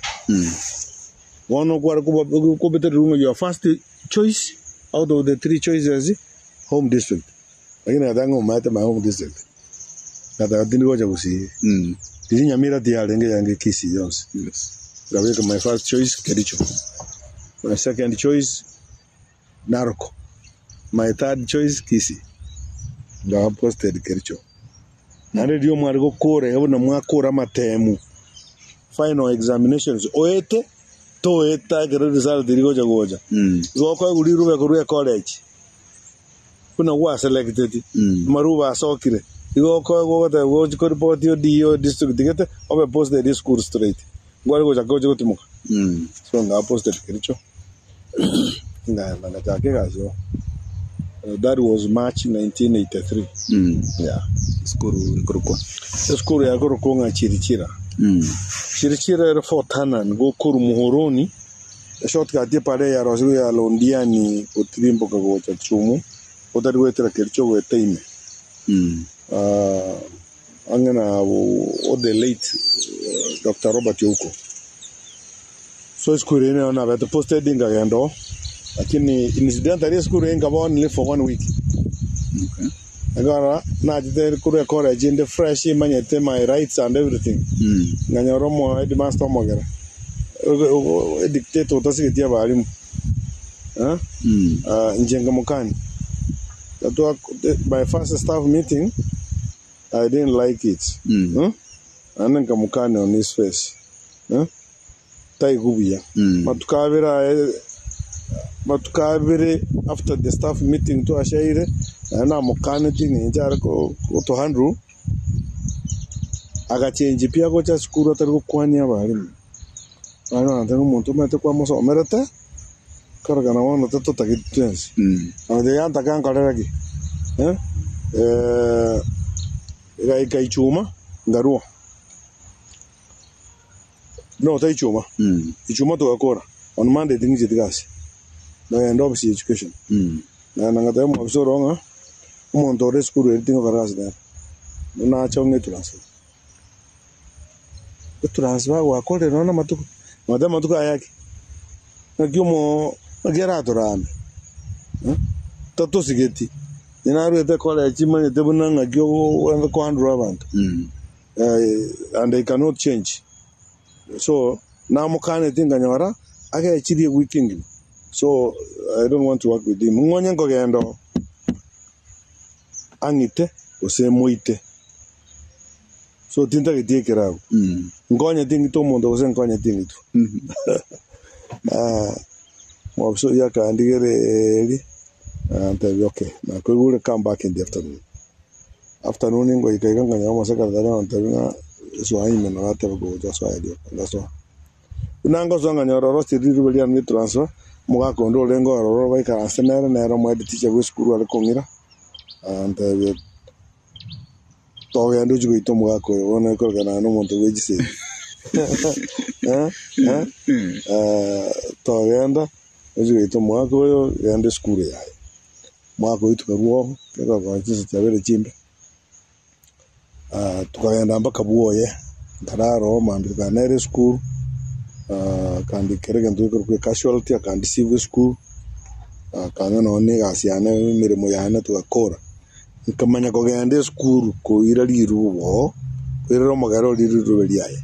Bono kware koba kobetererwa ng'a your first choice out of the three choices home district. Lakini ngateba ng'a omanyete my home district. Ngateba tindi gocha gusii. Riria Nyamira tiyarenge yarenge Kisii yonsi. Nkabeka my first choice Kericho. My second choice Narok. My third choice Kisii. Nkaba posted Kericho. Naende riria omware gokora iga buna mwakora amatemu, final examinations, oete, toeta ekero result rigocha gocha. Igo okoegwa rirube korwa ecollege, buna gwaselecteti, amarube asokire, igo okoegwa ogotebigwa ochi koripoti ODO district gete, obe posted eschool straight. Nkware gocha gocha gotimoka. So nkaba posted Kericho, nkaenda ngachaka egasi oo. That was March 1983. Yeah. Esukuru ekorokwa. Esukuru yakorokwa ng'a Chirichira. Chirichira ere Fort Hannan gokorwa Muhoroni, eshortcut epara eyarosirwe ya Londiani gotirimboka gocha Kisumu, otari goetera Kericho goeta ime. Ang'e na o the late Doctor Robert Ouko. So esukuru eye nero nabete posted nkagenda oo, lakini incidentally esukuru eye nkaba only for one week. Ekero nachete korwa ecollege inde fresh manyete my rights and everything, nkanyora omo headmaster omogere, edictator otasigeti abalimu, inche nkamokania. My first staff meeting, I didn't like it. Naende nkamokania on his face. Taigwa buya. Matuko abere aye, matuko abere after the staff meeting twashaire, Naende namokanetie eng'encho are gotohandle, agachengi pi agocha esukuru atari gokwania abalimu. Abalimu bagantebia ng'a omonto omanyete kwamosomerete, korokana bono tototageti twensi. Agateba yantaka nkorere ki? Egaika ichuma, nkarua. No tari ichuma, ichuma togakora, on Monday ting'icheti gasi, nkagenda ofisi ya education. Nagenda ngatebia omwofisa oro ng'a, omonto ore esukuru eri tingokora gasi nere, nache ong'e etransfer. Etransfer gwakorire nonya na amatuko, ngateba amatuko aya ki? Naki omoo naki aratorame tatosigeti, inche narwete college manyete buna ng'aki ogoenda kohandle abanto. And I cannot change. So namokaneti nkanyora agechirie ewiki engima. So I don't want to work with him. Ng'onye nkogenda oo ang'ite gose moite. So tintageti ekerabu. Nkonyeti ng'ite omonto gose nkonyeti ng'itwe. Omobisa oyio akandigereria, agantebia okay, nakoigure come back in the afternoon. Afternoon ngoika iga nkanyora omosekretari agontebia ng'a soa ime nabo atebe gocha soa rioka, ngasoa. Buna ngosoa nkanyora orosirie riruba riane ria transfer, omogaka onde orenge ororo baikaranse nere, nere omohead teacher bwa esukuru are kong'ira, agantebia togenda ochie goita omogaka oyo bono ekorekana naende omonto bwe chisemi togenda ochie goita omogaka oyo, genda esukuru yaye. Omwaka oyio tokarua oo, ekero chinsa chiabeire chimbe, tukagenda mpaka bwoye, nkarara oo mambia tokagenda nere esukuru, akandikera egento gekorokwa ecasualty, akandeceive esukuru, akang'a nonye na egasi yane emeremo yane togakora. Nkamanya kogenda esukuru koira rirubo oo, koirera omogere oria rirubo riaye,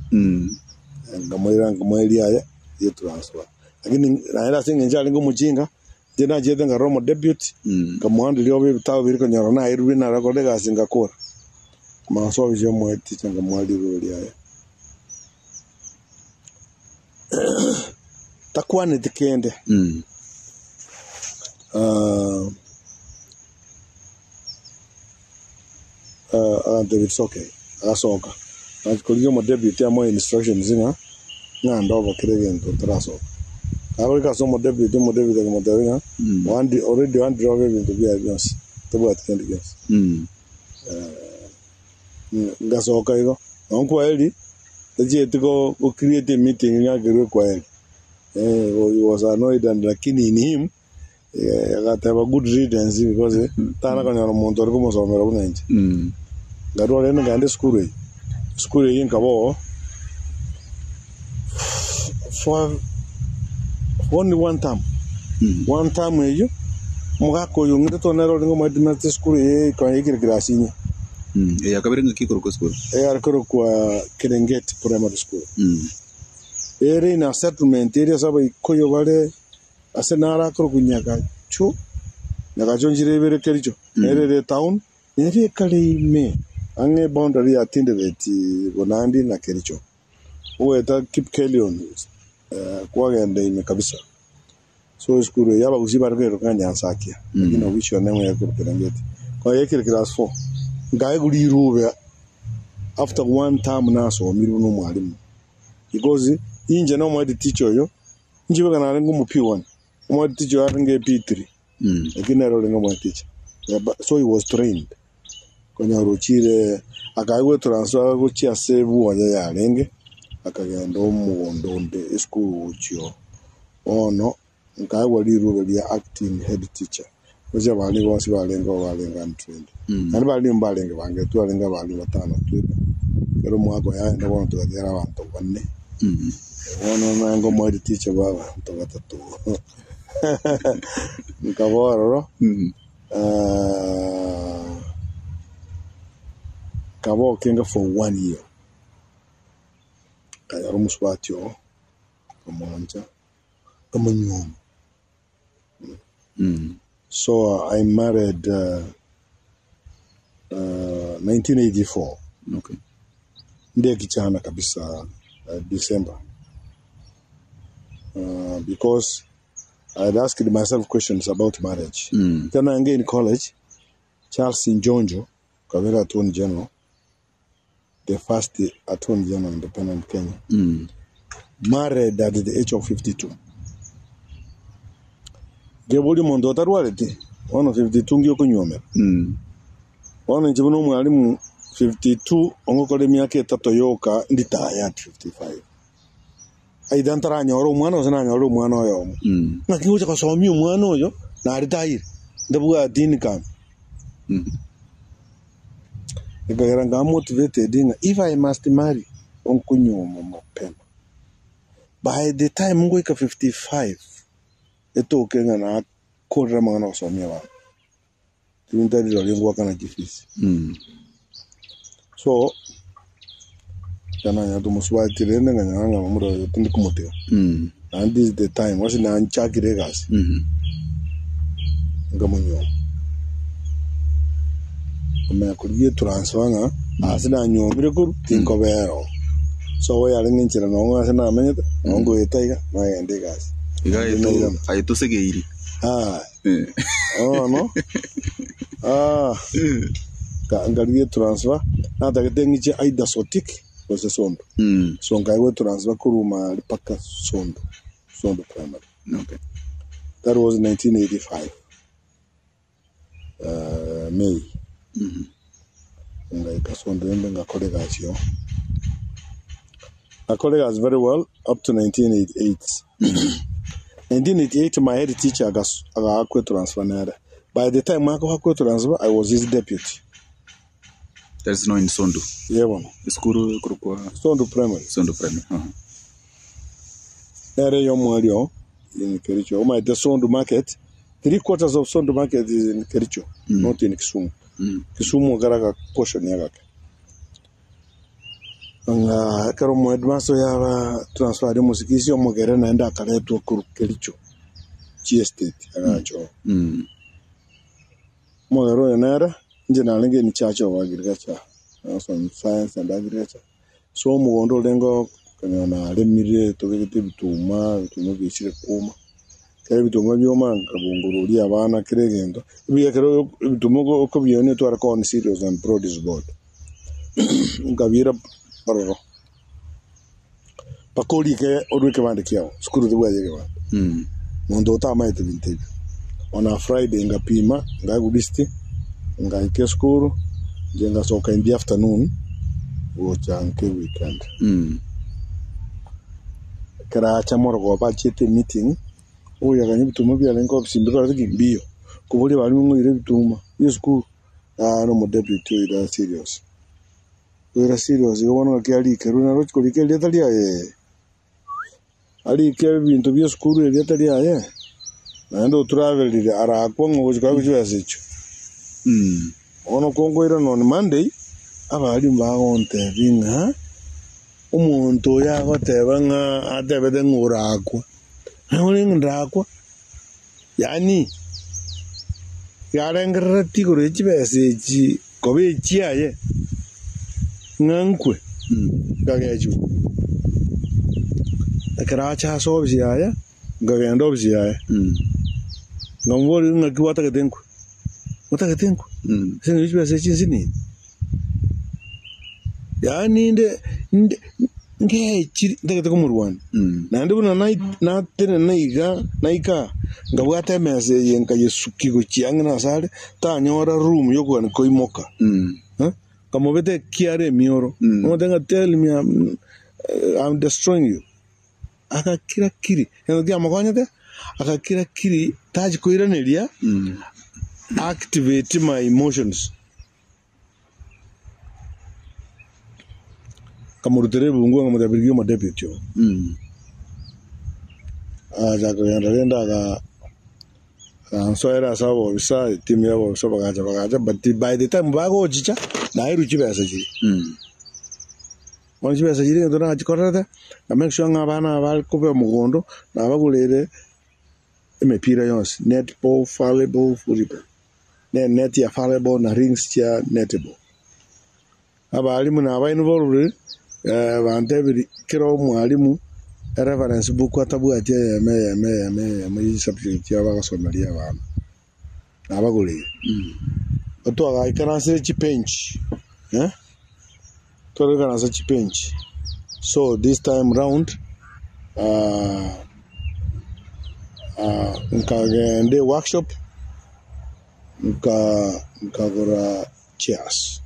nkamoira nkamoa eriaye rie transfer. Lakini naende ase eng'encho arenge omochinga, Inche nachiete nkarora omodeputy, nkamoanderia obe ebitabu biria konyora nairwe nare gokora egasi ngakora. Nkamanya ofisi y'omoeticha nkamoa rirubo riaye. Takwaneti kende. Agantebia it's okay, agasoka. Nachia korigia omodeputy amoe instructions ng'a ng'ande obokere egento ntarasoka. Kagoika ase omodeputy, omodeputy akamotebia ng'a wandi already wandire obe ebinto biaye bionsi, tabwati kende gionsi. Ngasoka igo, nonye kwaheri, tachieti go create emeeting ng'a akerwe kwaheri. He was annoyed and lakini in him, Agateba good riddance because tana konyora omonto ore komosomera buna inche. Nkarua rende nkaenda esukuru eye. Esukuru eye nkaba oo for only one term. One term eyio, omogaka oyo ong'irete one nere orenge omoheadmaster esukuru eye ekonya ekere class inye. Eya kabere ng'aki ekorokwa esukuru? Eyare korokwa Kerengeti Primary School. Ere in a settlement ere ase abaikoyo bare. Ase naro akorokwa Nyagacho, Nyagacho nchire ibere Kericho, nere ere etown, nere ekare ime ang'e eboundary ya Tinderet, Bonandi na Kericho. Ogoeta Kipkelion kwagenda ime kabisa. So esukuru eye abagusii bare koyeroka ng'a Nyansakia, lakini official name yakorwa Kerengeti. Kwayekire class four, nkaegwa rirube after one term nasomirwe na omwalimu because inche na omohead teacher oyo Inche bweka narenge omo P1, omo teacher oyo arenge P3, lakini nere orenge omo teacher. So he was trained. Konyora ochire akaegwa etransfer gochia ase bwoye yarenge, akagenda omogondo onde esukuru gochia oo. Bono nkaegwa rirube ria acting head teacher, gochia abalimu bonsi barenge oo barenge untrained. Naende balimu mbarenge bange, twarenge abalimu batano tweka, ekero omwaka oyo aenda bono togatigara abanto bane. Bono nanga omoerio teacher bwa abanto batato. Nkaba ororo, nkaba okenga for one year. Nkanyora omosubati oo, nkamwancha, nkamonyuoma. So I married 1984. Okay. Ndiye kichana kabisa December. Because I had asked myself questions about marriage. Then I in college. Charles Njonjo, okabera Attorney General, the first Attorney General independent Kenya, married at the age of 52. Nkeboria omonto otarwareti, bono 52 nki okonywomera? Bono inche buna omwalimu 52 ongokora emiaka etato yoka nditaya at 55. Aidha ntaranyore omwana gose nanyore omwana oyomo. Ng'aki ngocha gosomia omwana oyo naritayire, ntabwati income. Ekagera nkaba motivated ng'a if I must marry, onkonyuoma mapema. By the time ngoika 55, etoke ng'a nakorire amang'ana gosomia abana. Tintari rirorio ngoakana chifees. So, ekero nanyarete omosubati rende nkanyora ng'a momura oyo tindi komotiga. Naende this is the time, gose nanchakire egasi, nkamonyuoma. Nkamanya korigia etransfer ng'a ase nanyuomire korwa, tinkobera oo. So obo yarenge enchera nonye ase namenyete, nonye nkoeta iga, nagenda egasi. Iga Naende aye tu- nairana. aye tosegeiri. Ah, bono, ah, nka- nkarigia etransfer, natagete ng'iche either Sotik gose Sondu. So nkaegwa etransfer korwa Maari mpaka Sondu, Sondu Primary. Okay. That was 1985, May. Ngaika Sondu rende ngakora egasi oo. Ngakora egasi very well up to 1988. 1988 my head teacher agas- agaakwa etransfer nere. By the time akoakwa etransfer, I was his deputy. That's no in Sondu. Ye bono. Esukuru ekorokwa Sondu Primary. Sondu Primary. Aha. Nere ey'omweri oo in Kericho. Omanyete Sondu Market, three quarters of Sondu Market is in Kericho, not in Kisumu. Kisumu ekero agaportion agake. Ng'a ekero omoheadmaster oyo aba transfer aria omosigisi omogere naende akaretwa korwa Kericho chiestate agacha oo. Omogere oyo nere, inche narenge in charge of agriculture, some science and agriculture. So omogondo orenge oo okonyora naremire tobegete ebituma, ebituma biachire kwoma, ekero ebituma bioma nkabongororia abana kera egento, ebuya ekero ebituma oko okobionia tware kooni cereals and produce board. Nkabiira ororo, mpaka orike orwe ekebande kiago, sukuru tebwati ekebande. Monto otamaete binto ebio. On a Friday ngapima, ngaegwa list, ngaika esukuru, inche ngasoka in the afternoon, gocha nke weekend. Ekero acha morogoba achiete emeeting, ogoyaganya ebituma biarenge ofisi mbikorete ki? Mbiyo. Koboria abalimu ng'oire ebituma bia esukuru, aa nomodeputy oira serious. Oira serious igo bono ng'aki arikerwe narochi korika erieta riaye, arike ebinto bia esukuru erieta riaye, naende otravelire arakwa ng'a ogochia koegwa chibesa echio. Bono konkoirana on Monday, abalimu bagontebia ng'a omonto oyo agoteba ng'a atebete ng'a orakwa, nabo ng'a ndakwa, yaani yarengerereti igoro ya chibesa echi koba echiaye ng'a nkwe, nkagechwa. Ekero acha ase ofisi yaye, nkagenda ofisi yaye, nkamoboria ng'aki gwatagete nkwe, otagete nkwe? Ase eng'encho chibesa echi nsinini. Yaani inde inde ngechiri ntagete komorwania. Naende buna nai natenena iga naika nkabwata emesa eye nkayesukia gochia ang'e nase are, tanyora room yokogania koimoka. Nkamobeta ekiara emioro, nkamotebia ng'a tell me I'm, I'm destroying you. Agakira kiri, egento kiamokonyete, agakira kiri tachi koiraneria, activate my emotions. Nkamorutera ebunguo nkamotebia rigia omodeputy oo. Agacha kogenda rende aga agansoera ase abobisa, etimu ya abobisa bagacha bagacha but by the time bagochicha, naerwe chibesa chiria. Bono chibesa chiria egento nachikorerete, nka make sure ng'a abana aba bare koba omogondo, nabagoreire emepira yonsi, netball, volleyball, football. Ne net ya volleyball na rings chia netball. Abalimu naba involved, bantebirie kera omwalimu ereference book atabwati eyemo eyemo eyemo eyemo ye chisubject chiabo agosomeria abana. Nabagoreire. Twagaikaransire chibench, eh, twagaikaransa chibench. So this time round nkagenda eworkshop nka nkagora chairs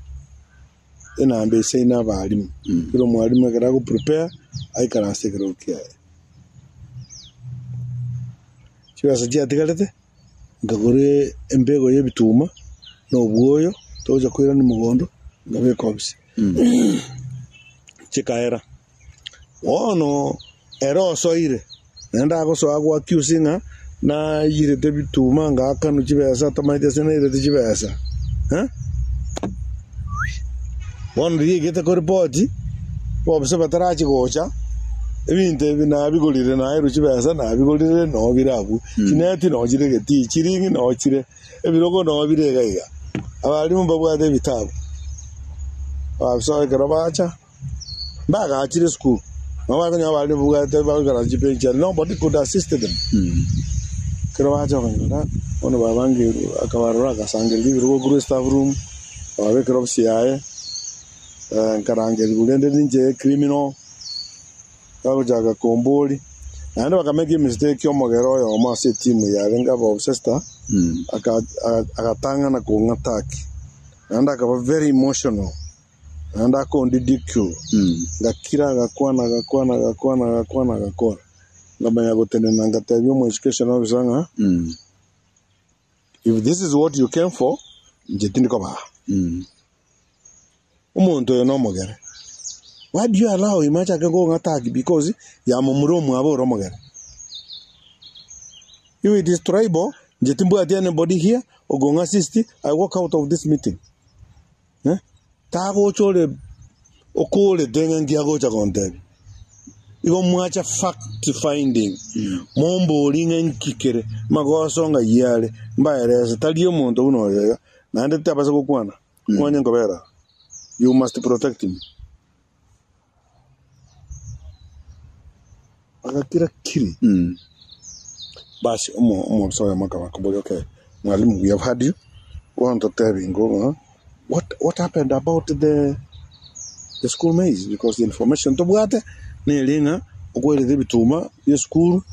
enamba esaine abalimu, kera omwalimu ekero ago prepare aikaranse ekerogo kiaye. Chibesa chiatigarete. Nkagora embego y'ebituma na obwoyo, togocha koirania mogondo, nkabeka ofisi. Chikaera. Bono ere osoire, naende agosoa go accuse ng'a nayirete ebituma ngaakanwa chibesa atamaeti ase nairete chibesa eh. Bono riria aigete koripoti, obofisa batarachi gocha, ebinto ebi nabigorire naerwe chibesa nabigorire noo bire abwo, chineti noo chire egetii, chiringi noo chire, ebirogo noo bire iga iga. Abalimu mbabwate ebitabu, abafisa ekero bacha, mbagachire esukuru, nabo bakonyora abalimu babwate bagoikaransa chibench aria, nobody could assist them. Ekero bacha bakanyora, bono babangerwe akabarora agasangereria ebirogo korwa estaff room, akababekera ofisi yaye, nkarangerigwa rende ninche criminal, bagochaka komboria, naende bakamake emistake omogere oyomo ase etimu yarenge aba obsessed, agatang'ana kong'attack, naende akaba very emotional. Naende akondi ridicule, ngakira agakwana agakwana agakwana agakwana agakora. Nkamanya gotenena ngatebia omo education officer ng'a if this is what you came for, inche tindi koba aa. Omonto oyo nomogere, why do you allow him achake kong'attack because yamomura omwabo ore omogere? If it is tribal, inche timbwati anybody here okong'assist, I walk out of this meeting. Eh, tagocha ore okorete ng'a nki agocha gontebia. Igo mwacha fact finding, momborie ng'a nki kere, magoso ng'ai are, mbaerese, tari omonto buna oyo iga, naende tabasa gokwana, mwanye nkobera aa. You must protect me. Agakira kiri. Basi omo omobisa oyomo akaba akoboria okay, mwalimu we have heard you, bono totebi ingo ng'a what what happened about the the school maize because the information tobwate nere ng'a okwerete ebituma bia esukuru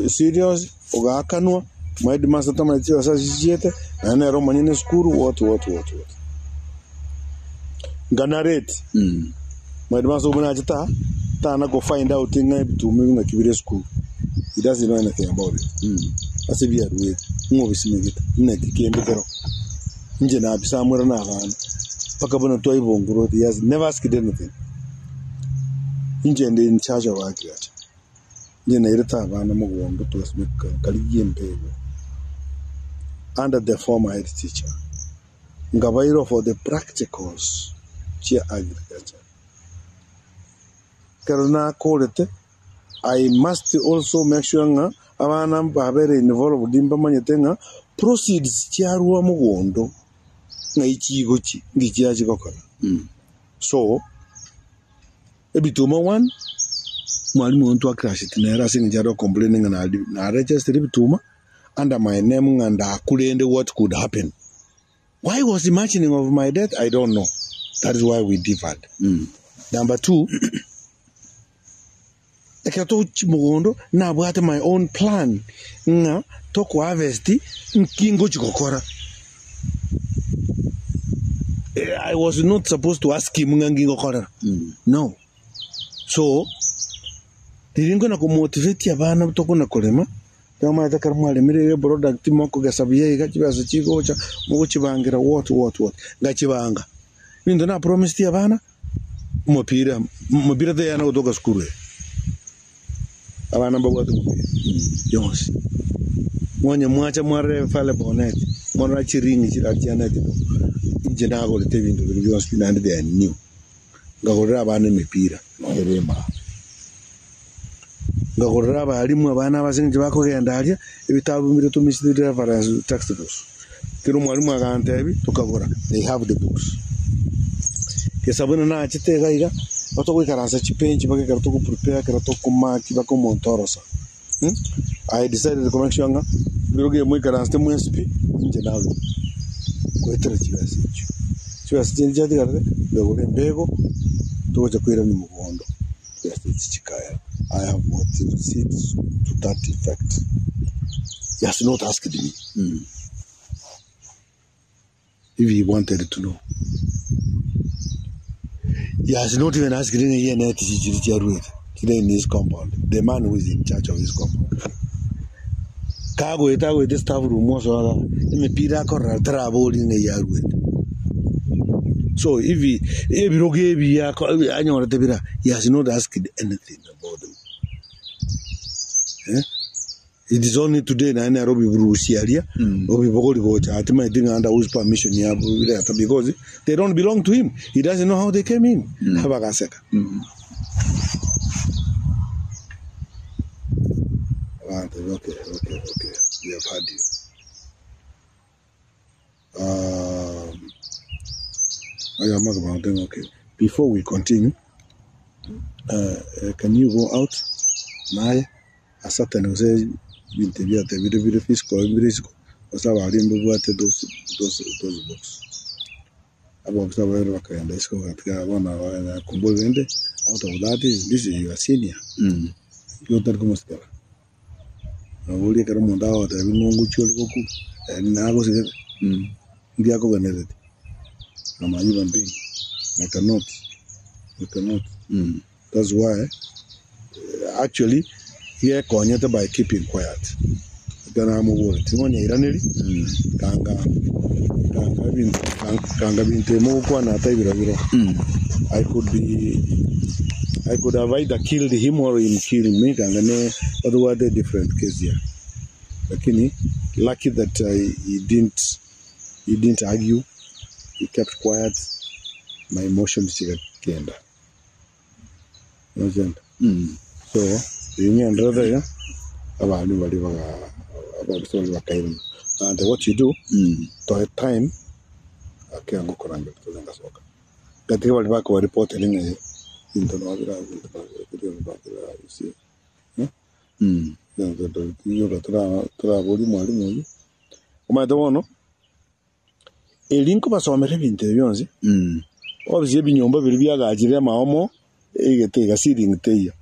serious ogaakanwa, omoheadmaster tamanyeti chibesa ase chichiete, naende nere omonyene esukuru what what what what. Nkanareti. Omoheadmaster obwo nachete aa, tana ko find out ng'a ebituma ebi ng'aki bire esukuru. He doesn't know anything about it. Ase biaruete, ng'a obisimegete, naki kende kero. Inche nabisamwera na abana, mpaka buna twaibongorete, he has never asked anything. Inche ndi in charge of agriculture. Inche nairete abana mogondo twasimeka nkarigia embego under the former head teacher. Nkabairwa for the practicals chia agriculture. Ekero nakorete, I must also make sure ng'a abana babere involved mbamanyete ng'a proceeds chiarwa mogondo ng'ai chigochi nki chiachi gokora. So, ebituma one, mwalimu oyo ntwaclasheti nere ase eng'encho are gocomplain ng'a nari naregistered ebituma under my name ng'a ndakurende what could happen. Why was imagining of my death I don't know that is why we differed. Number two, ekero togochia mogondo nabwate my own plan ng'a toko harvest nki ngochi gokora. I was not supposed to ask him ng'a nki ngokorera, no. So, riria nkona komotivate abana tokona korema, Nomanyete ekero mwaremire iga eproduct mokogesa buya iga chibesa chigocha mogochibangera what what what ngachibanga. Ebinto na promised abana omopira omopira teyana gotoka sukuru eye. Abana mbabwate omopira yonsi. Mwanya mwacha mwarora efale bonnet mwarora chiringi chirari chia netball inche nagorete ebinto biria bionsi pi naende they are new. Nkagorera abana emepira nonya ere emara. Nkagorera abalimu abana ase eng'encho bakogenda aria, ebitabu mbire tomisete reference textbooks. Kera omwalimu agantebia, tokagora, they have the books. Gesa buna nachete iga iga, nabo togoikaransa chibench mpaka ekero togo prepare ekero tokomaki mpaka omonto orosa. I decided to make sure ng'a ebirogo ebi moikaransete mwensi pi, inche narure. Goetera chibesa echio. Chibesa chinde chiatigarete, nkagora embego, togocha koirania mogondo, chibesa echi chikaera. I have got receipts to that effect. He has not asked me if he wanted to know. He has not even asked ng'a eye neti chi chiria chiaruete chire in his compound, the man who is in charge of his compound. Kagoeta agoeta staff room osoa igaa, emepira akorora tarabori ng'a eye aruete. So if he ebirogo ebi ako anyorete bira, he has not asked anything about them. Eh, it is only today naende nere obiburusia aria, obibogori gocha atimaeti ng'a under whose permission yabireta because they don't belong to him, he doesn't know how they came in. Bagaseka. Bagantebia okay, okay, okay, we have heard you. Um, agamba akabantebia okay, before we continue, uh, uh, can you go out naye ascertain gose ebinto ebi atebire bire physical bire isiko gose abaria mbabwate those, those, those books. Abaofisa babere bakagenda isiko bagatiga bono bagenda kumbori rende out of that is this is your senior igo otari komosikera. Naboria ekero omonto agotebia ng'a ongochia ore gokwa, nagosigete, nki akoganereti? I'm a human being, I cannot, I cannot. That's why actually gekonyete by keeping quiet. Ekero namoboretie ng'a onyairaneri, kanga kanga ebinto kanga binto ebi mogokwana ata biro. I could be I could have either killed him or him kill me kanga ne otobwate a different case here. Lakini lucky that he didn't he didn't argue, he kept quiet, my emotions chigakenda. Nochenda. So, rinyendere iga, abana baria baga ababisa baria bakairana. And what you do, toe time, ake ngokorangeria tore ngasoka. Gatiga baria bakobaripotera ng'a ebinto nabo bira ebinto nabo bira you see. Tiga toraboria mwalimu oyio, omanyete bono, eri nkobasomera ebinto ebi bionsi, obisi ebinyomba biria biagachire amaomo, egete iga ceiling teiyo,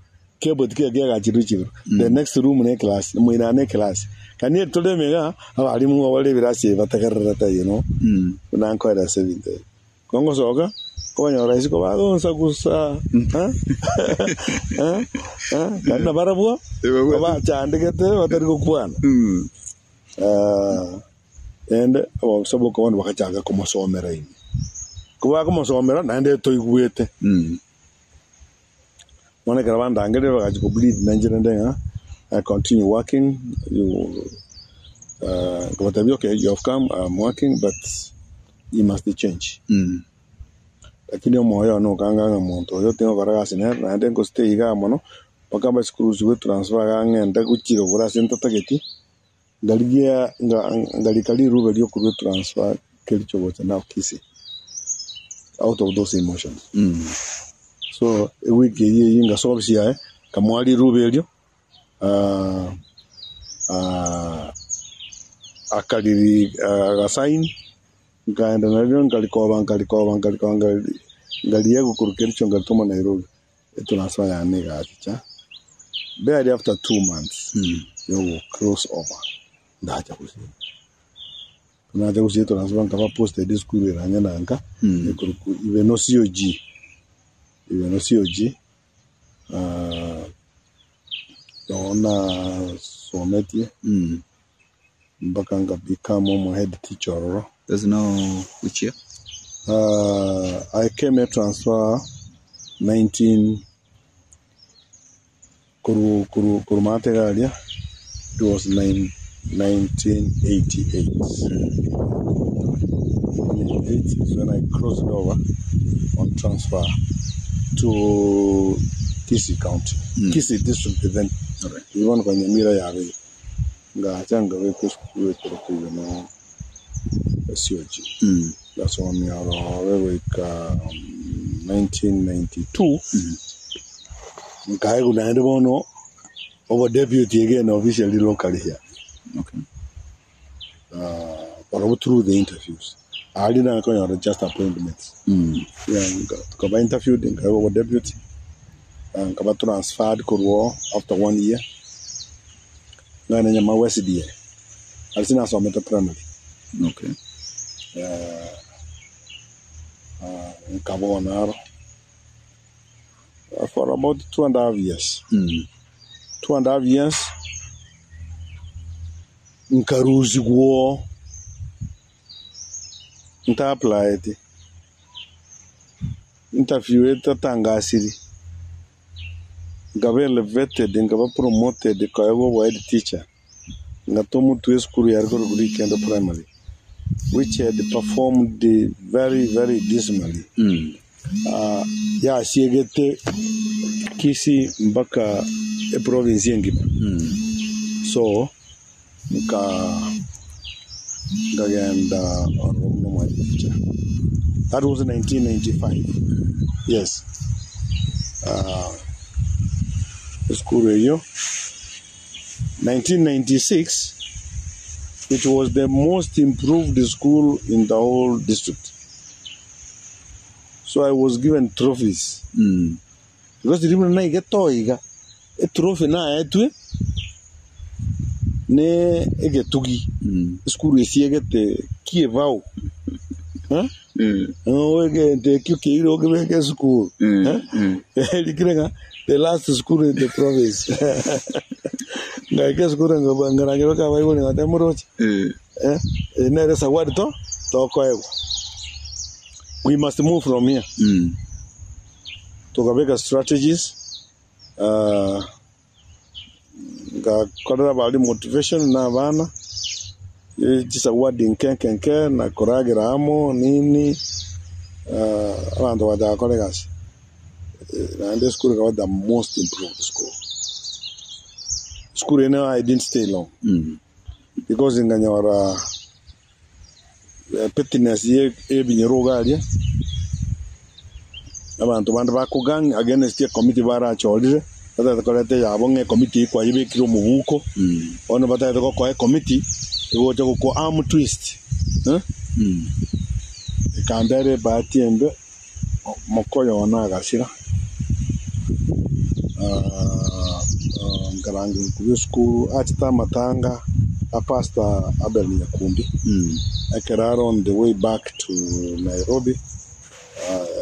keboti keiga kiagachirwe chigoro, the next room ne eclass, moino ne eclass. Kani eri tore ime igaa, abalimu nigo bare ebirasi ebi bategererete you know, buna nkoeresa ebinto ebi. Kongosoka, nkobanyora isiko bagonsagusa, naende nabarabwo bachandegete batari gokwana. Rende abaofisa boka bono bagachaka komosomera ime. Kobakomosomera naende toigwete. Bono ekero bandangereire bagachia kobleed nainche rende ng'a I continue working you nkabatebia okay you have come I'm working but you must change. Lakini omoyo one okanga ng'a monto oyo tingokora gasi nere naende ngostay igaa mono mpaka mbe school transfer igaa ng'ende gochia igoro ase ntatageti. Ngarigia ngarika rirube riokorwa etransfer Kericho gocha now Kisii out of those emotions. So ewiki eyio eyio ngasoa ofisi yaye nkamoa rirube erio akariri agasign nkaenda nario nkarikoba nkarikoba nkarikoba nkari nkariegwa korwa Kericho nkaritoma Nairobi etransfer yane egacha barely after 2 months yogo cross over ndacha gusii. Nacha gusii etransfer nkaba posted esukuru ere ang'e na nka ekorokwa Ibeno COG Ibeno COG noo nasometie mpaka nka become omo head teacher ororo. There's no which year? I came a transfer 19 koru koru koru matega aria it was nine, 1988. 1988 is when I crossed over on transfer to Kisii County. Kisii District then. Alright. Ibon kwa Nyamira yabe ngacha ngabe ku school ekoro no COG. Ngasomia oro goika 1992 nkaigwa naende bono obo deputy again officially locally here. But through the interviews. Aria nare konyora just appointments. Yeah, tukaba interviewed nkaegwa obo deputy, nkaba transferred korwa oo after one year, ng'ende Nyamagwa SDA, aria sinasomete primary. Okay. Nkaba oo naro for about 2.5 years. 2.5 years, nkarusigwa oo. Nta-applyeti, interview etatangasiri, nkaba elevated nkaba promoted nkaegwa obo head teacher, ngatoma omotwe esukuru yare korokwa Rikendo Primary which had performed very very dismally. Yasiegete Kisii mpaka eprovince engima. So nka nkagenda ororo buna omwalimu teacher. That was 1995. Yes. Ah, esukuru eyio 1996 it was the most improved school in the whole district. So I was given trophies. Because riria buna naigete oo iga, etrophy naetwe ne egetugi, esukuru esiegete kiebao, eh? Egento ekio kiaire okebeke esukuru, eh? Erikire ng'a the last school in the province. Ngaika esukuru nkaba nkarangerwa kabaibori ngateba moroche, eh? Eye nere esawadi to tokoegwa. We must move from here. Tokabeka strategies, ngakorera abalimu motivation na abana, chisawadi nke nke nke, na koragera amo nini, abanto bagachaka gokora egasi. Naende esukuru ekaba the most improved school. Esukuru eye nero I didn't stay long because nkanyora pettiness ye ebinyoro iga aria, abanto bande bakogang against ecommittee barachorire, batagete koreta eyabo ng'a ecommittee eyio kwayebekire omobuko, bono batagete gokoa ecommittee, egocha gokoa arm twist eh, ekambera ebahati embe, mokoyo one agasira, nkarangerwa korwa esukuru, achete amatanga a Pastor Abel Nyakundi, ekero are on the way back to Nairobi,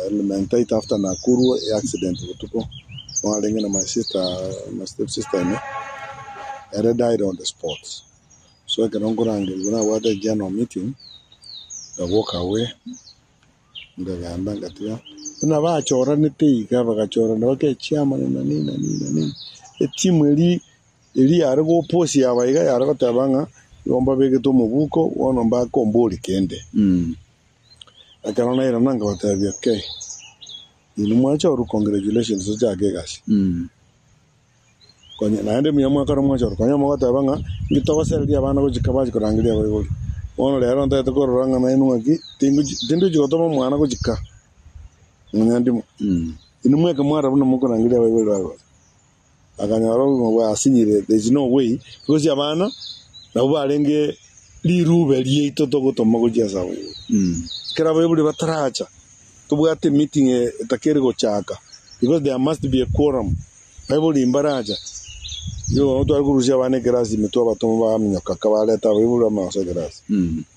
Elementaita after Nakuru accident botuko, mwarenge na my sister, my step sister ime, ere died on the spot. So ekero nkorangerigwa nabwate general meeting, nka walk away, nkagenda ngatiga, buna bachoranete iga bagachorana baka echairman na nini na nini na nini, etimu eria eria yare goposia aba iga yare goteba ng'a igo mbabegete omobuko bono mbakombori kende. Ekero nairana nkabatebia okay, inwe mwachorwa congratulations tochake egasi. Konya naende muya mwakare mwachorwa, konya mogoteba ng'a inki togosereria abana gochika bachi korangeria abaibori. Bono rero ntagete korora ng'a nainwe ng'aki, tingochi tindochi gotoma omwana gochika nonya ndimo. Inwe mweka mwarora buna mokorangeria abaibori baye. Akanyora obogima bwasinyire there is no way because abana nabwo barenge rirube riaito togotoma gochia ase abaibori. Ekero abaibori bataracha tobwate emeeting etakeri gochaka because there must be a quorum. Abaibori mbaracha igo tware korusia abana ekerasi ime twabatoma baminyoka kabareta abaibori bamanya gosoa ekerasi.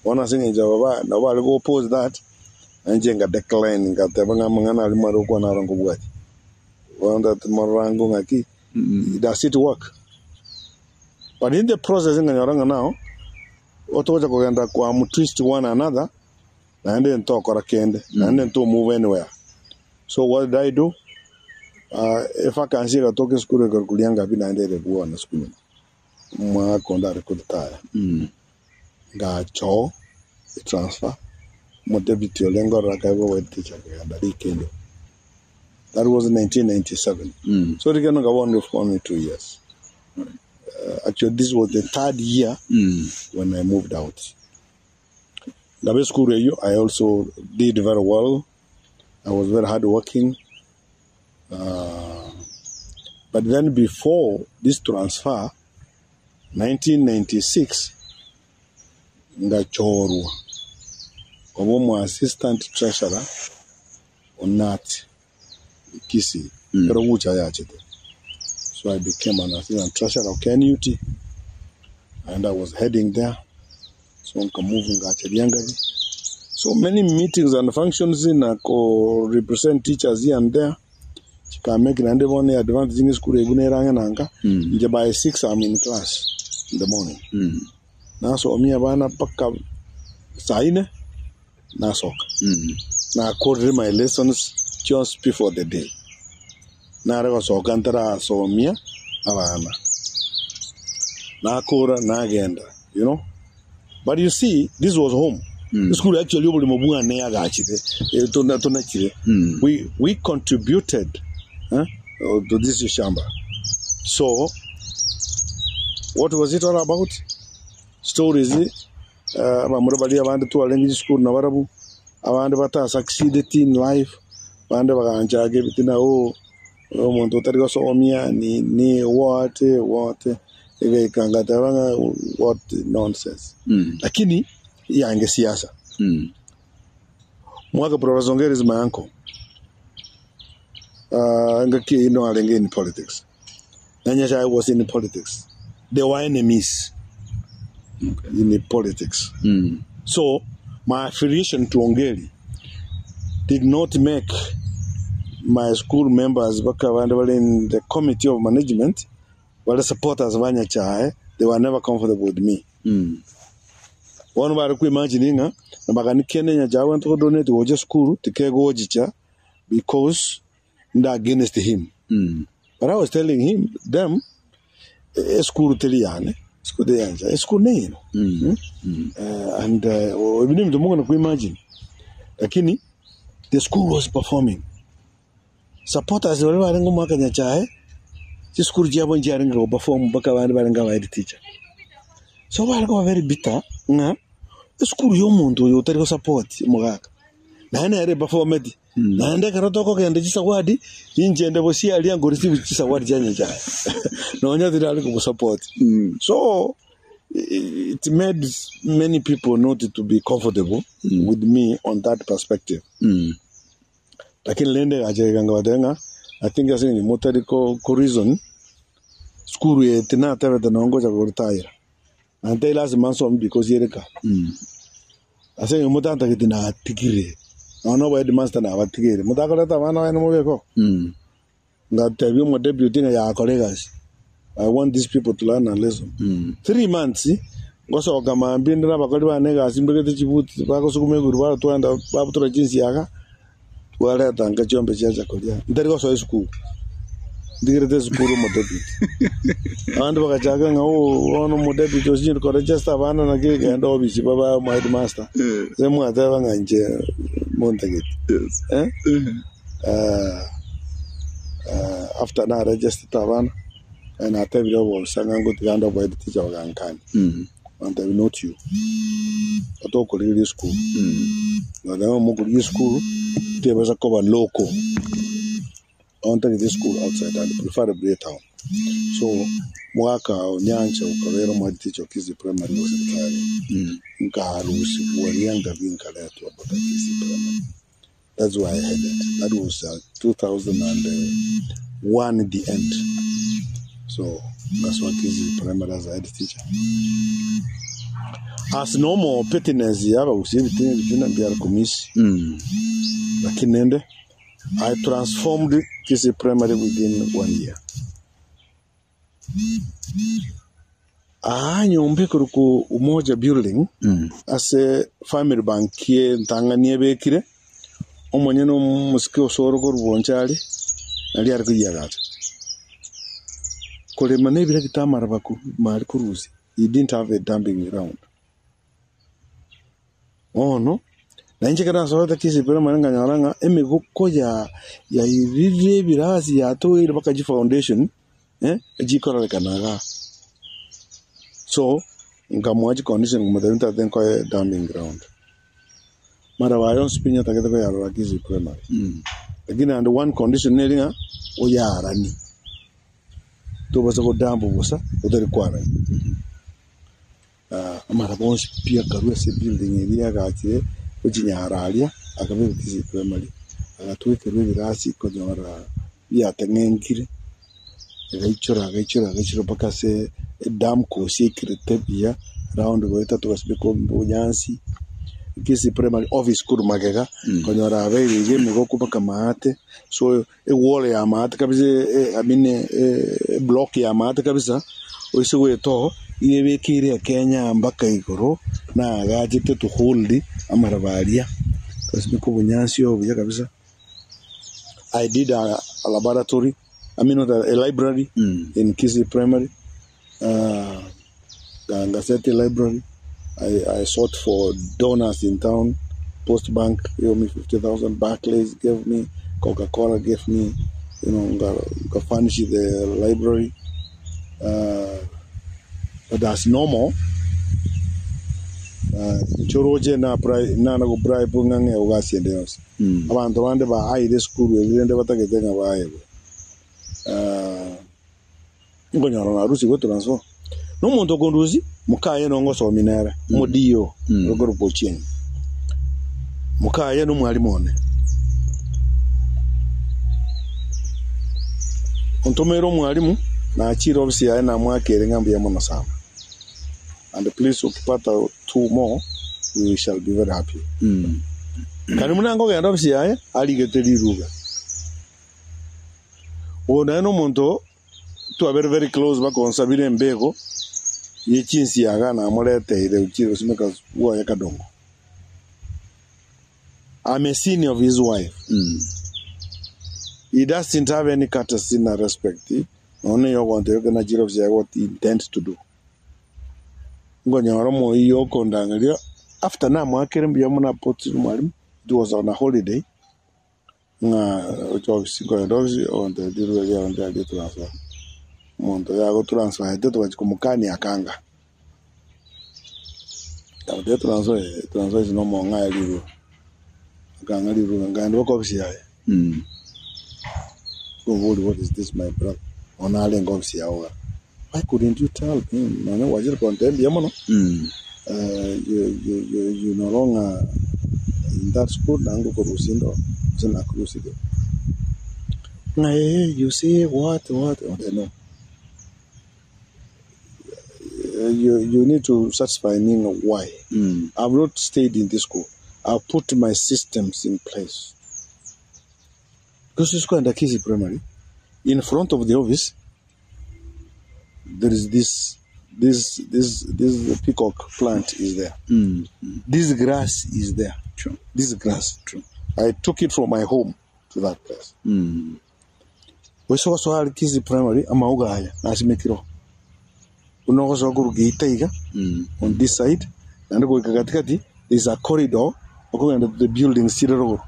Bono ase eng'encho aba ba nabo bare go oppose that, nainche nga decline ngateba ng'a amang'ana aria mware gokwana aro nkobwatia. Bono ntagete morora ango ng'aki, does it work? But in the process nkanyora ng'a now, otogocha kogenda kwa twist one another, naende ntokora kende, naende nto move anywhere. So what did I do? Evacancy egatoka esukuru ekorokwa Riangabi naende ere bwona sukuru nyuma. Omwaka onde are koritaya. Ngacha oo, etransfer, omodeputy oria nkorora akaegwa obohead teacher akagenda Rikendo. That was 1997. So Rikendo nkaba only for only 2 years. Actually this was the third year when I moved out. Nkaba esukuru eyio I also did very well. I was very hard working. But then before this transfer, 1996, ngachorwa. Nkoba omo assistant treasurer o Knut Kisii ekero Gucha yachete. So I became an assistant treasurer of KNUT and I was heading there. So nka move ngacha Riangabi. So many meetings and functions na ko represent teachers here and there. Chikamake naende bono advantage ng'a esukuru eywo nere ang'e na nka, inche by 6 I'm in class in the morning. Nasomia abana mpaka saa ine, nasoka. Nakorire my lessons chionsi pi for the day. Nare gosoka ntarasomia abana. Nakora nagenda, you know. But you see, this was home. Esukuru actually oboremo bwane yagachire, eh, tonachire. We contributed to this shamba. So, what was it all about? Stories, abamura baria abande twarenge chisukuru nabarabwo, abande bata succeeded in life, abande baganchaka ebitina oh, omonto otari gosomia ni, ni what, what, egeika ngateba ng'a what nonsense. Lakini, yange siasa. Mwaka Professor Ongeri is my uncle. Ngaki ino arenge in politics. Nanyasha was in politics. They were enemies in the politics. So my affiliation to Ongeri did not make my school members baka bande bali in the committee of management bali supporters ba Nyachae, they were never comfortable with me. Bono bare ku imagine ng'a nabagani kende Nyachae wente ko donate gocha school tikegochicha because nda against him. But I was telling him them eschool teri yane school teri yanje school neyino. And ebi nebinto mokona ku imagine lakini the school was performing. Supporters baria barenge omwaka Nyachae chisukuru chiabo nchiarenge go perform mpaka abande barenge aba head teacher. So bare koba very bitter ng'a esukuru ya omonto oyo otari go support omogaka naende nere eperfometi naende ekero tokogenda chisawadi inche inde bosie aria nko receive chisawadi chia Nyachae nonya tirari komosupport. So it made many people not to be comfortable with me on that perspective. Lakini rende egacha eganga bateba ng'a I think ase eng'encho motari ko ko reason sukuru eye tinatebete nonye ngocha koritayera na ntari lasima nsome because ere ka ase eng'encho motantagete natigire nonya na obo headmaster nabatigere motakoreta abana baino mobeke oo. Ngatebia omodeputy ng'a yakora egasi I want these people to learn a lesson. 3 months ngosoka mambia inde na abakori bane egasi mbegete chibuti bagosukuma iguru barotwenda babutora chinsiaga twareta nka chiombe chiacha koria ntari gosoa esukuru ntigerete esukuru omodeputy. Abande bagachaka ng'a oh bono omodeputy osinyire koregister abana naki genda ofisi baba omo headmaster ase mwateba ng'a inche montageti. Eh? After naregistete abana, natebire obosa ng'a ngotiga nde obo head teacher bagankania. Bantebia not you, otokorigeria esukuru. Ngateba ng'a mokorigia esukuru, tebasa koba local. Ontagete esukuru outside and preferably a town. So, mwaka onyancha okabera omo head teacher o Kisii Primary was retiring. Nkarusigwa riangabi nkaretwa mpaka Kisii Primary. That's why I headed. That was 2001 the end. So that's what Kisii Primary as a head teacher. As normal pettiness yabagusia ebitina ebitina mbiare komisi. Lakini nende I transformed Kisii Primary within 1 year. Aa nyomba ekoruku Umoja Building ase Family Bank entang'ani ebekire omonyene omosike osoro korwa Bonchari nari are koyiagacha. Korema na ebiregita amaraba mare korusia. He didn't have a dumping ground. Bono nainche ekero nasoete Kisii Primary nkanyora ng'a emegoko ya yairire ebirasi yatoeire mpaka chifoundation chikororekana igaa. So nkamoa chicondition nkamotebia ntagete nkoe dumping ground. Maraba aya onsi pi nyatagete koyarora Kisii Primary. Lakini and one condition neri ng'a oyaranie. Tobasa godamp bosa otari kwarania. Amaraba onsi pi akarwa ase ebuilding eria yagachire Gochinyara aria, akabeka Kisii Primary, agatwekerwa ebirasi konyora biateng'enkire, egaichora agaichora agaichora mpaka ase edam course yaikirete buya, round goeta togasibeka obonyansi, Kisii Primary office korwa magega, konyora abeire iga emegoko mpaka maate, so ewall ya maate kabisa I mean eblock ya maate kabisa, oise goeta oo, iga ebekeire ekenya mpaka igoro, naagachete to hold amaraba aria, togasimeka obonyansi obuya kabisa. I did a laboratory, I mean not a library in Kisii Primary, Ngaseti library, I sought for donors in town, Post Bank gave me 50,000, Barclays gave me, Coca-Cola gave me, you know, nga furnish the library. But as normal, inche oroche na nana go bribe ng'a ng'ewe gasi ende yonsi. Abanto bande baaire esukuru eria rende batagete ng'a baegwe. Nkonyora narusigwe transfer. Na omonto okondusia, mokaye nongosomia nere, omodio okorokwa Ochieng. Mokaye nomwalimu one. Ontomeire omwalimu, nachire ofisi yaye namwakere ng'a mbuya mono sana. And please ukipata two more, we shall be very happy. Kare buna nkogenda ofisi yaye, arigete riruga. Oyo naye nomonto twabere very close bakonsabire embego ye chinsiaga namoreteire ochire gosimeka bwoye kadongo. I'm a senior of his wife. He doesn't have any courtesy na respect nonya eyogontebia ekero nachire ofisi yaye what he intends to do. Nkonyora omoyio okondangeria after namoakire mbuya mono apotire omwalimu, it was on a holiday. Ng'a oche ofisi, nkogenda ofisi ogontebia riruga riao ndiaria etransfer. Omonto oyo agotransferete togachia komokania akanga. Nkamotebia etransfer eye, etransfer ase nomong'aye riruga. Akang'a riruga, nkaenda mpaka ofisi yaye. Nkomoboria what is this my brother? Bono narenge ofisi yao igaa. Why couldn't you tell me nonya gwachire kontebia mbuya mono, you, you, you, you no longer in that school naende ngokorusia inde oo, gose nakorusirie. Ng'a eh, you see what what, I no. You, you need to satisfy me ng'a why. I've not stayed in this school. I've put my systems in place. Because this school Kisii Primary, in front of the office, there is this this this this peacock plant is there. This grass is there. True. This grass. True. I took it from my home to that place. Gocha gosoa aria Kisii Primary amauga aya nasimekire oo. Buna ogosoa korwa geita iga on this side naende goika katikati there is a corridor okogenda to the buildings chire rogoro.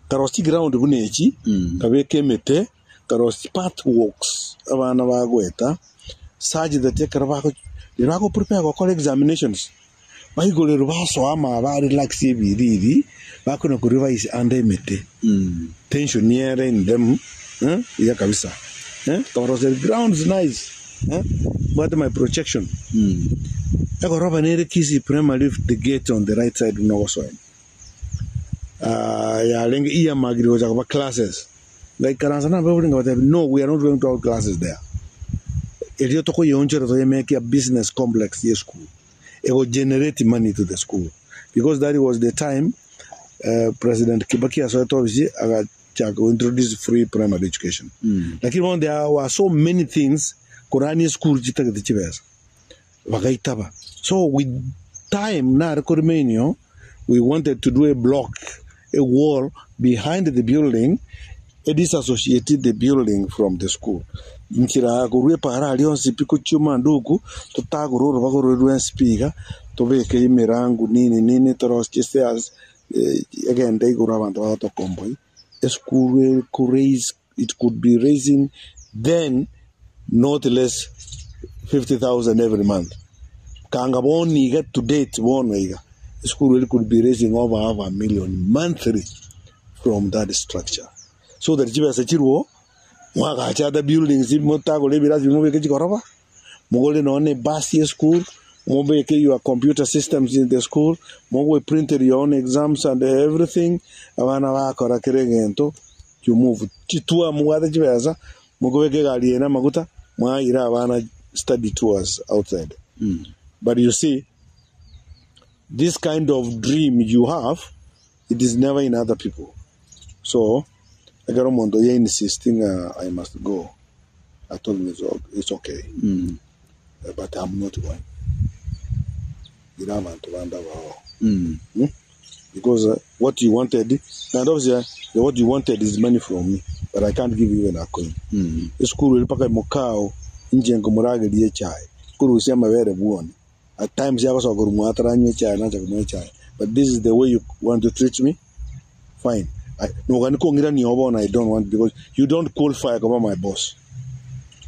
Nkarosia chiground buna echi, nkabeka emete Nkarosia path walks abana bagoeta such that ekero bago riria bago prepare gokora examinations baigorerwe basoa ama ba relax ebiriri bakona ko revise ande emete tension ere in them eh buya kabisa eh nkabaroseria grounds nice eh mbwate my projection egoroba nere Kisii Primary the gate on the right side buna ogosoa ime yarenge earmarked gocha koba classes. Ngaikaransa nabaibori nkabatebia, No, we are not going to have classes there. Erio tokoyeonchora toyemeke a business complex ye school ego generate money to the school because that was the time President Kibaki asoete ofisi agachaka go introduce free primary education. Lakini bono there were so many things korania eschool chitagete chibesa bagaitaba. So with time nare korimainio we wanted to do a block, a wall behind the building e disassociated the building from the school. Inchera korwa epara aria onsi pi gochia omanduku totagore orobago rore rwensi pi iga tobeke emerango nini nini torosie chistairs egende igoro abanto bagatokomboi esukuru eko raise it could be raising then not less 50,000 every month. Kanga bono iga to date bono iga esukuru eri could be raising over half a million monthly from that structure so that chibesa chirwo mwagacha other buildings motagore ebirasi mobeke chigoroba mogore nonye ne bus ye school. Mobeke your computer systems in the school, mogwe printed your own exams and everything, abana bakora kera egento, you move. Chitour mobwate chibesa, mokobeka egari eye na amaguta, mwaira abana study tours outside. But you see, this kind of dream you have, it is never in other people. So, ekero omonto oyo insist ng'a I must go, I told him it's, it's okay. But I'm not going. Ira abanto bande abao. Because what you wanted, naende obviously what you wanted is money from me, but I can't give you even a coin. Esukuru eri mpaka mokao, inche nkomorageria echae, nkorusia amabere bwone. At times yagosoka korwa mwaye ataranywa echae nacha komoa echae. But this is the way you want to treat me, fine. I, nogani kong'irania oo bono I don't want because you don't qualify koba my boss.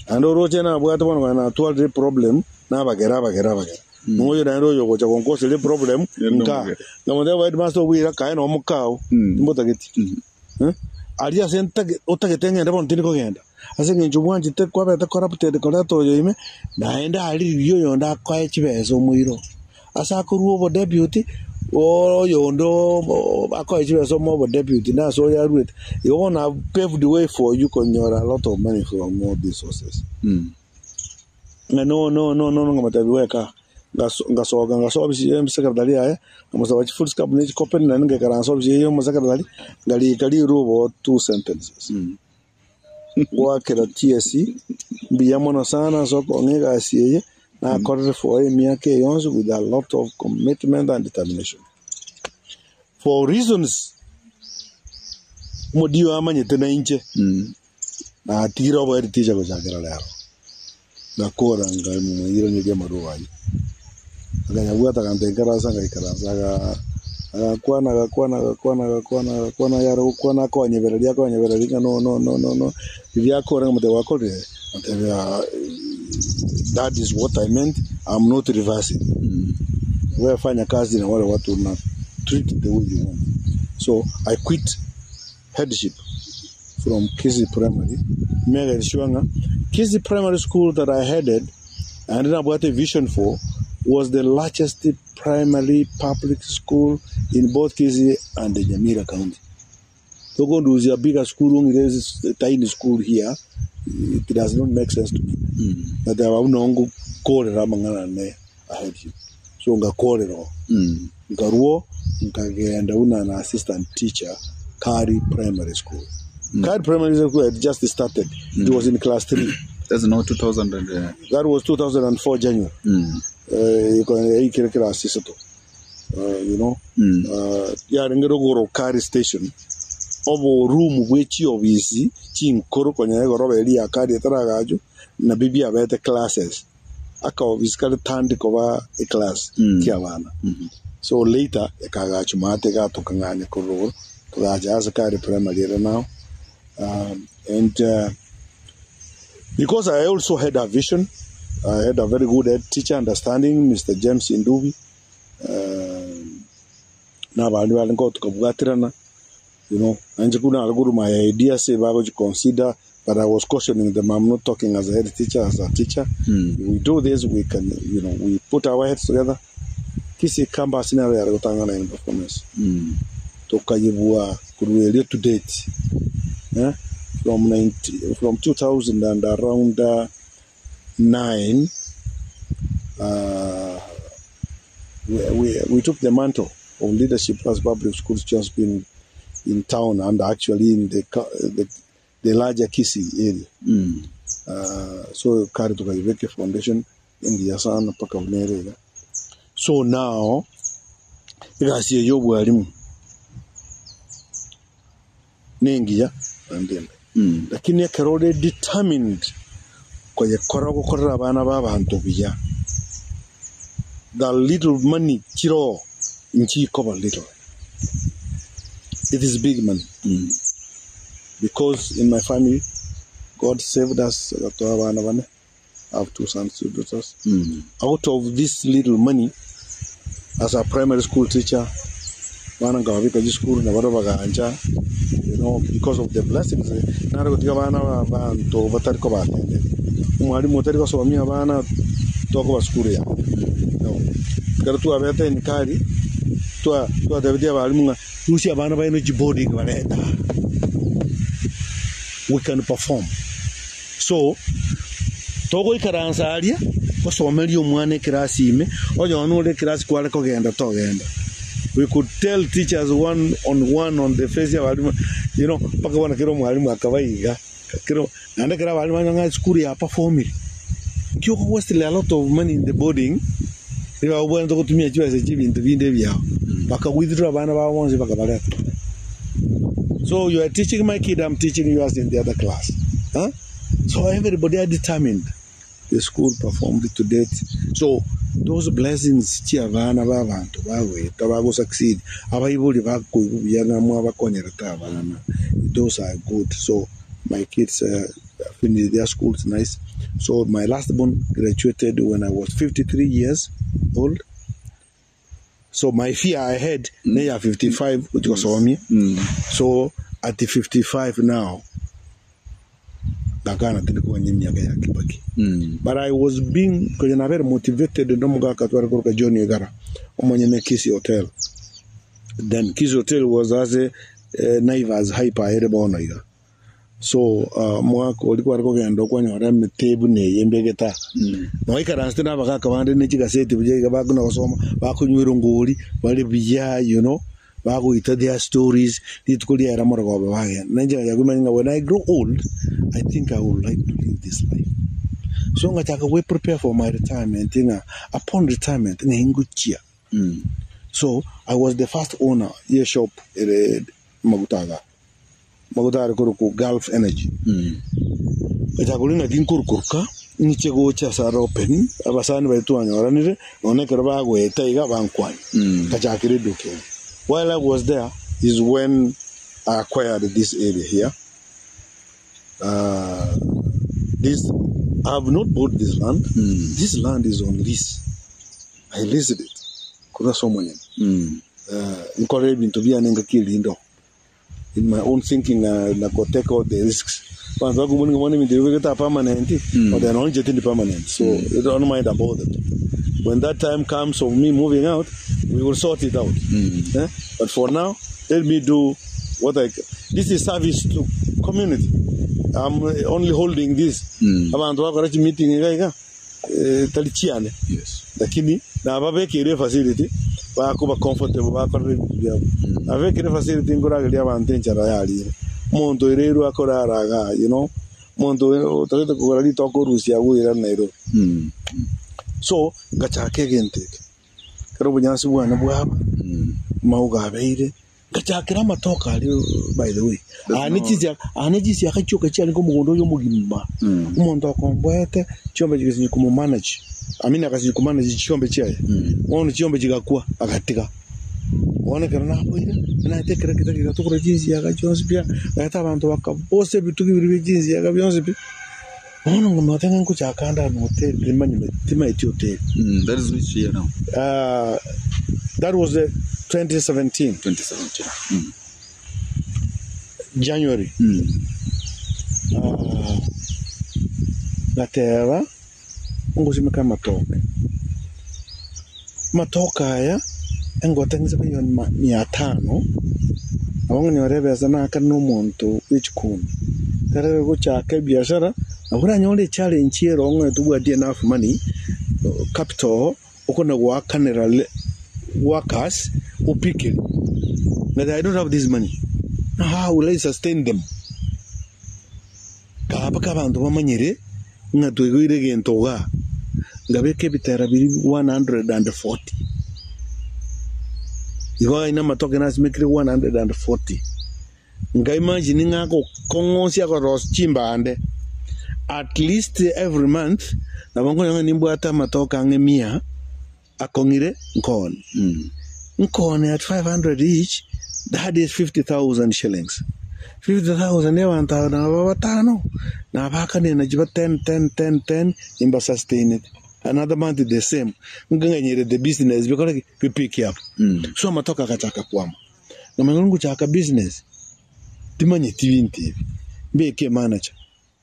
Naende oroche nabwate bono konya natwarire problem nabagera abagera abagera. Noyo naende oyo ogocha gonkoseria eproblem nka. Nkamotebia headmaster obwire kae no mokao timbotageti. Eh? Aria ase ntage otagete ng'ende bono tindi kogenda. Ase eng'encho bwanchete kwabete corrupted koreta oyo ime, naende aria riria oyonde akoe chibesa omoiro. Ase akorua obodeputy, oyonde akoe chibesa omoe obodeputy nase oyo aruete. Igo bono I've paved way for you konyora a lot of money from all these sources. Ng'a no no no no nkamotebia weka ngasoka ngasoa ofisi ya secretary yaye, nkamosaba chifoolscap ne chikopi naende ngaikaransa ofisi eye ya omosecretary, nkarika rirubo two sentences. Ngoakera TSC mbuya mono sana ase okong'a egasi eye, nakorire for emiaka eye yonsi with a lot of commitment and determination. For reasons omodio amanyete nainche, natigire oboeri ticha gochakera rero. Ngakora nkamoiraneria amarwa ayio. Akanyabwata agantebia nkaranse agaikaransa aga agakwana agakwana agakwana agakwana agakwana yare gokwana akonyebereria akonyebereria ng'a no no no no no. Riria akora nkamotebia gwakorire? Agantebia that is what I meant, I'm not reversing. Wewe fanya kazi na wale watu na treat the way you want. So I quit headship from Kisii Primary, make sure ng'a Kisii Primary School that I headed and nabwate vision for was the largest primary public school in both Kisii and the Nyamira County. Tokondusia bigger school ong'ire a tiny school here, it does not make sense to me. Nateba buna ngokorera amang'ana ane a headship. So ngakorera oo. Nkarwa nkagenda buna an assistant teacher Kari Primary School. Kari Primary School had just started. It was in class 3. That's now 2000 and, That was 2004 January. Eikere class isato. You know. Yarenge rogoro Kari Station. Obo room bwe chiobisi chinkoro konya egoroba eria ya Kari etaragachwa nabio biabete classes. Akaobisi kare tandi koba eclass kiabana. So later ekagachwa maate egatokang'anya korwa rogoro togacha ase Kari Primary ere now. And because I also had a vision, I had a very good head teacher understanding, Mr. James Ndubi, na abande bare nko tukabwaterana, you know, nainche buna nare korwa my ideas bagochi consider, but I was cautioning them, I'm not talking as a head teacher, as a teacher. We do this, we can, you know, we put our heads together. Kisii campus nero yare gotang'ana in performance. Tokayebua korwa erio to date. Eh? From 90, from 2000 and around 9, we took the mantle of leadership as public schools just been in town and actually in the larger Kisii area. So kare tukaiveke foundation engiya sana mpaka unerera. So now egasi eye obwarimu nengiya naende embe. Lakini ekero ore determined koyekora gokorera abana ba abanto buya, the little money chiroo nchikoba little. It is big money. Because in my family, God saved us, agatoa abana bane. I have two sons, two daughters. Out of this little money, as a primary school teacher, bana nkababika chisukuru nabo bagancha, you know, because of the blessings. Nare gotiga abana ba banto batari kobatendete. Omwalimu otari gosomia abana tokoba sukuru yabo. No. Ekero twabete enkari, twa twatebetie abalimu ng'a rusia abana baino chiboarding barete aa. We can perform. So, togoikaransa aria, osomerie omwana ekerasi ime, onye ore ekerasi kware kogenda togenda. We could tell teachers one on one on the face ya abalimu, you know, mpaka bono kera omwalimu akaba iga, kero naende ekero abalimu banyora ng'a esukuru ya performire, nki oko wastile a lot of money in the boarding, nigo obwenerete gotumia chibesa chia ebinto binde ebiao, baka withdraw abana babo bonsi bakabareta. So you are teaching my kid, I'm teaching yours in the other class. Huh? So everybody are determined. The school performed to date. So those blessings chia abana ba abanto bagoeta bago succeed abaibori bakoigwa buya ng'a mwabakonyerete abana those are good. So my kids finished their schools nice. So my last born graduated when I was 53 years old. So my fear I had ne ya 55 gochia gosomia so at 55 now ngakana tindi koganya emiaka ya Kibaki but I was being konya nabere motivated na omogaka tware koroka John Egara omonyene Kisii Hotel then Kisii Hotel was ase eh, Naivas hyper ere bono iga So omogaka oria kware kogenda okwanyora emete buna eye embegete aa, noikaransete na abagaka bande ne chigaseti buya iga bakona gosoma, bakonywa erongori, bare buya you know, bagoita their stories, rituko riaera morogoba bagenda. Na inche nkacha komanya ng'a when I grow old, I think I would like to live this life. So ngachaka gwe prepare for my retirement ng'a upon retirement ng'ai ngochia. So I was the first owner ye shop ere maguta igaa. Maguta are korokwa Gulf Energy. Ngachaka koria ng'aki nkorukoruka, ng'iche gocha ase are open, abasani baria twanyoranire, nonya ekero bagoeta iga bankwania. Ngachakera eduka eye. While I was there is when I acquired this area here. This, I have not bought this land, this land is on lease. I leased it korwa ase omonyene. Nkore ebinto biane ngaki erinde oo. In my own thinking na go take all the risks. Abanto bakomboria ng'a bono ebinto ebi obegete aa permanent, but nonya inche tindi permanent, so you don't mind about it. When that time comes of me moving out, we will sort it out. Eh? But for now, let me do what I ca- This is service to community. I'm only holding this. Abanto bakora chimeeting iga iga, eh, tari chiane. Yes. Lakini nababekeire efacility bakoba comfortable bakorera ebinto biabo. Nababekire efacility nkorageria abanto enchara yarire. Omonto oireirwe akorara igaa you know, omonto otagete kogora ritoke orusia agwo oirane Nairobi. So, ngachaka egento eke, ekero obonyansi bwane bwaba, amauga abeire, Ngachakera amatoke aria by the way. Aa ne chinsiaka, aa ne chinsiaka chioka chiarenge omogondo oyo omogima. Omonto okomboete chiombe chigasinywa komomanage, I mean agasinywa komanage chiombe chiaye. Bono chiombe chigakwa, agatiga. Bono ekero naboire, naete ekerekita kegatokora chinsiaka chionsi pi, naete abanto bakabosa ebitugi biria bie chinsiaka bionsi pi. Bono ngomanyete ng'a nkochaka ande amo hoteli, timanyeti, timaeti hoteli. That is which year now? That was 2017. 2017. January. Ngateba ngosimeka amatoke. Amatoke aya engoteng'isa milioni mia tano, nabo ngonyora ebesa naakane na omonto bwe chikumi. Ekero gochaka ebiashara, nabo oranyore echallenge ero ng'a tobwati enough money, capital. Okona goakanera workers opikeri that I don't have this money now how will I sustain them kaa mpaka abanto bamanyere ng'a twaigoire egento igaa ngabeka ebitera biria 140 igo aye namatoke nasimekire 140 Nka imagine ng'a agokong'osia agorosia chimbande at least every month nabo nkonya ng'a nimbwate amatoke ang'e mia akong'ire nkoone. Nkoone at 500 each that is 50,000 shillings. 50,000 abanto aba nabo batano nabaakanire nachiba 10 10 10 10 imba sustainete. Another month the same nkang'anyere the business bikore ki? Bi pick up. So amatoke agachaka kwama. Nkamanya ngochaka business, timanyeti binto ebi, mbeke emanager,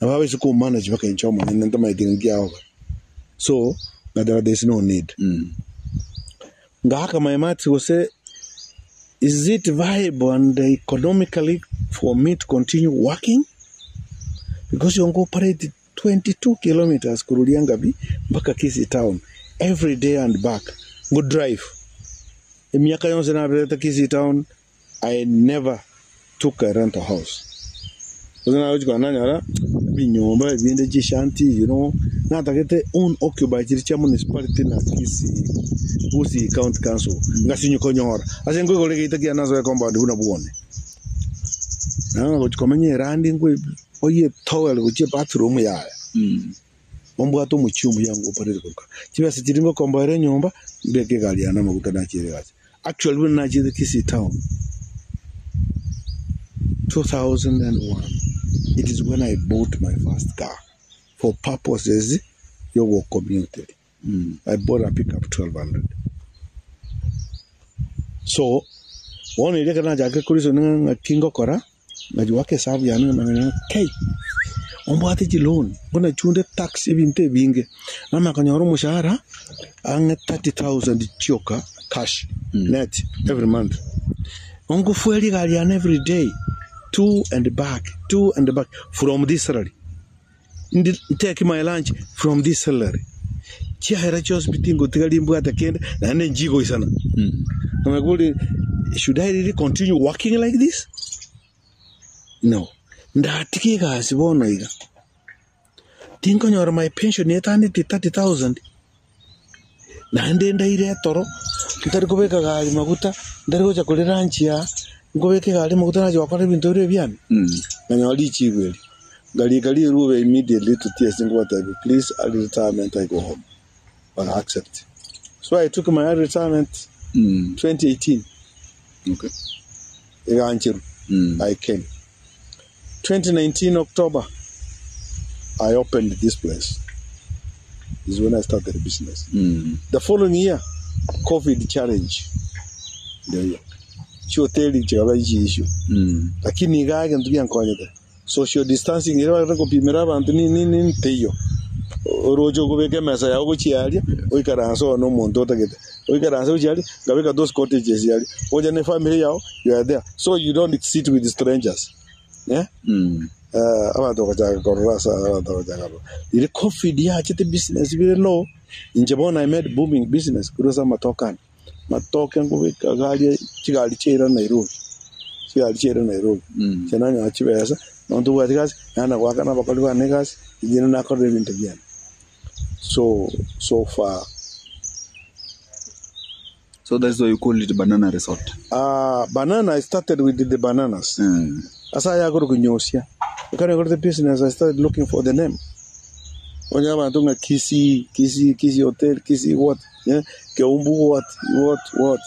nabo abaise komanage mpaka inche omonene ntamanyeti ng'aki agokora. So, ngateba there is no need. Ngaaka my maths gose is it viable and economically for me to continue working? Because you operate 22 kilometers korwa Riangabi mpaka Kisii town every day and back, ngo drive. Emiaka yonsi naberete Kisii town I never took a rental house. Gose nagochia korora nanyora ebinyomba ebinde chishanti you know, natagete own occupy chiria chia municipality na Kisii, Gusii county council, ngasinywa konyora. Ase nkoigora egeita kiane nasoe compound buna bwone. Nang'a gochia komenya erandi nkwe oye towel gochia ebathroom yaya. Ombwate omochie omuya ngoparere korwa kare. Chibesa chiria ngokomboera enyomba, mbeke egari yane amaguta nachiere egasi. Actually buna nachiete Kisii town 2001, it is when I bought my first car for purposes yogocommute. I bought a pickup 1200. So, bono erio ekero nachakire korisoni ng'a ng'aki ngokora, ngachigoaka esabu yane ng'a nang'ina kei, ombwate chiloan, buna chunde tax ebinto ebinge, namanya konyora omoshahara ang'e 30,000 chioka cash net every month. Ongofueria egari yane every day, to and back, to and back from this salary. Ndi take my lunch from this salary. Chiahera chionsi pi tingotiga rimbwate kende, naende nchigoisana. Namanya kobori, should I really continue working like this? No. Ndatige egasi bono iga, tinkonyora my pension etaneti 30,000, naende ndaire etoro, ntari kobeka gari maguta, ntari gocha koria lunch aa, nkobeka egari maguta nachi gokora ebinto biria ebiane. Nkanyora richibu eri, nkarika rirube immediately to TSC nkobatebia please early retirement I go home, baka accept. So I took my early retirement 2018. Okay. Egancherwa. I came. 2019 October, I opened this place. This is when I started the business. The following year, COVID challenge. Ndio hiyo. Chihoteli chikaba chiishu. Lakini iga egento giankonyete. Social distancing ere bagete gopimera abanto nini nini teiyo. Oroche okobeka emesa yao gochia aria, oikaranse oo na omonto otagete. Oikaranse gochia aria, nkabeka those cottages aria. Oche na efamily yao, you are there. So you don't sit with strangers. Eh? Eh, abanto bagachaka korora ase abanto bagachaka korora. Riria covid yachete business bire low, inche bono I made booming business korwa ase amatoke ane. Matoke nkobeka iga aria chigari chiaira Nairobi, chigari chiaira Nairobi. Inche nanyora chibesa, nonye ntobwati gasi, naende goakana abakori bane egasi, inche nakorire ebinto biane. So, so far. So that's why you call it banana resort. Ah, banana I started with the bananas. Ase aya akorokwa nyosia. Ekero naikorete business I started looking for the name. Onye abanto ng'a Kisii, Kisii, Kisii hotel, Kisii what, eh, Keumbu what, what, what.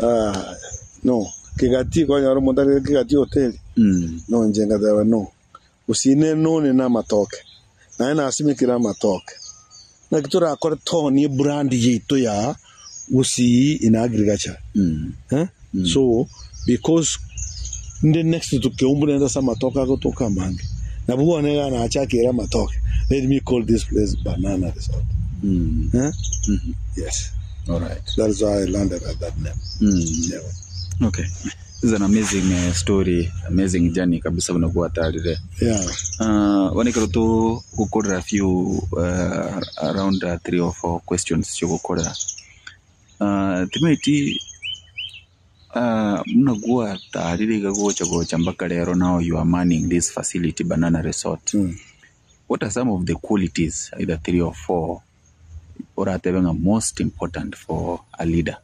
Ah, no. Kegati konyora omonto arenge Kegati hotel. No, inche ngateba no. Gusii nenone na amatoke. Naye nasimekire amatoke. Naki torakore toonie ebrand yaito ya Gusii in agriculture. Eh? So, because inde next to Keumbu naende ase amatoke agotoka amange. Nabwo bono iga nachakire amatoke. Let me call this place Banana Resort. Eh? Yes. Alright. That is how I landed at that name. Yeah. Okay. This is an amazing story, amazing journey kabisa buna gwatarire. Yeah. Bono ekero togokorera few around three or four questions chiogokorera. Timaeti buna gwatarire iga gocha gocha mpaka rero now you are manning this facility Banana Resort. What are some of the qualities either three or four oratebe ng'a most important for a leader?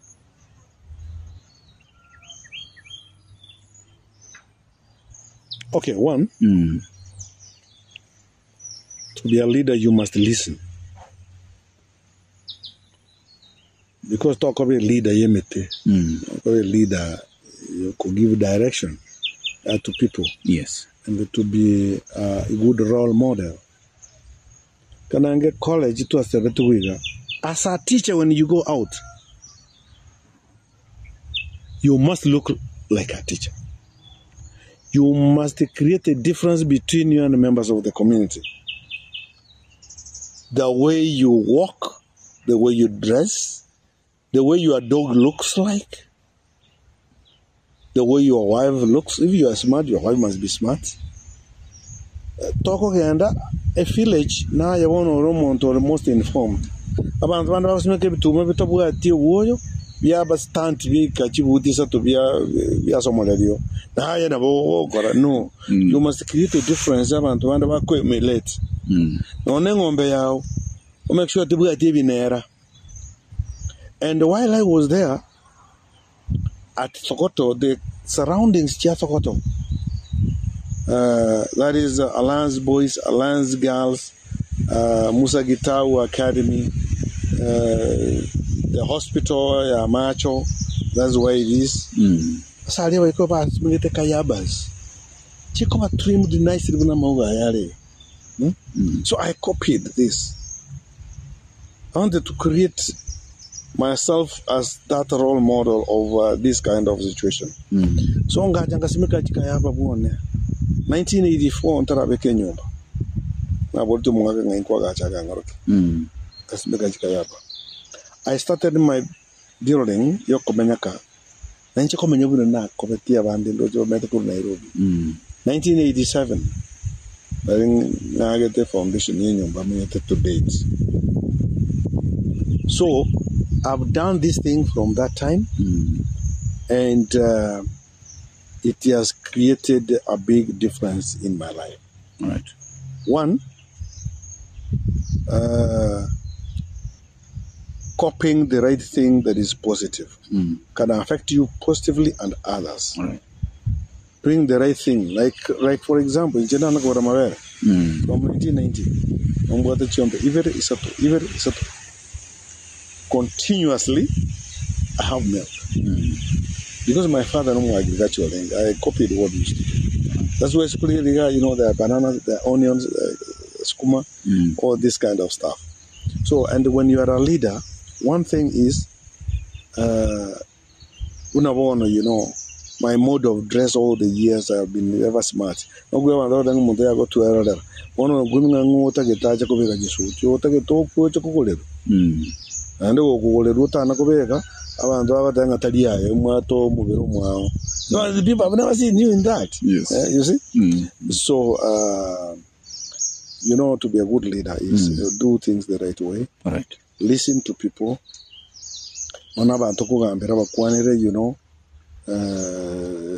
Okay, one, to be a leader you must listen. Because tokoba a leader y'emete, okoba a leader you give direction to people. Yes. And to be a good role model. Kanange college twasebete iga, as a teacher when you go out, you must look like a teacher. You must create a difference between you and members of the community. The way you walk, the way you dress, The way your dog looks like, the way your wife looks, if you are smart, your wife must be smart. Tokogenda e village naye bono ore omonto ore most informed. Abanto bande bagosimeka ebituma bitabwati obwoyo, biaba stunt biaika chibuti isato bia biase omorerio. Naye nabo ogokora no. You must create a difference abanto bande bako emulate. Nonya eng'ombe yao, o make sure tebwati ebinera. And while I was there at Thogoto, the surroundings chia Thogoto, that is Alliance Boys, Alliance Girls, Musa Gitau Academy, the hospital ya Macho, that's where it is. Ase aria baikwa basimegete kayabas, chikoba trimmed nicely buna amauga aya are. So I copied this. I wanted to create myself as that role model of this kind of situation. So ngacha ngasimeka chikayaba bwone. 1984 ntarabeka enyomba. Naborete omong'ake ng'a inkwagacha akang'orokia. Ngasimeka chikayaba. I started my building yokomenyaka. Na inche komenya buna nakobetie abande ndoche bamenyete korwa Nairobi. 1987 nari ng'agete foundation ya enyomba menyete to date. So I've done this thing from that time and it has created a big difference in my life. Right. One, copying the right thing that is positive can affect you positively and others. Right. Doing the right thing, like for example, inche nana kogora amabere from 1990, nombwate chiombe ibere isato, ibere isato. Continuously, I have milk. Because my father no more agricultural, I copied what he used to do. That's why you know, there are bananas, there are onions, skuma, all this kind of stuff. So, and when you are a leader, one thing is, unabono, you know, my mode of dress all the years I have been ever smart. Nogwe abantu batanga omonto yagotwerorera. Bono okwo ng'a ng'o otagete ache kobeka chisuti, otagete okwo oche kogorerwa. Naende gokogorerwa otana kobeka, abanto bagoteba ng'a tari aye, omwate omobere omwao. No, the people have never seen you in that. Yes. You see? So, you know, to be a good leader is do things the right way. All right. Listen to people. Bono abanto kogambera bakwanere, you know,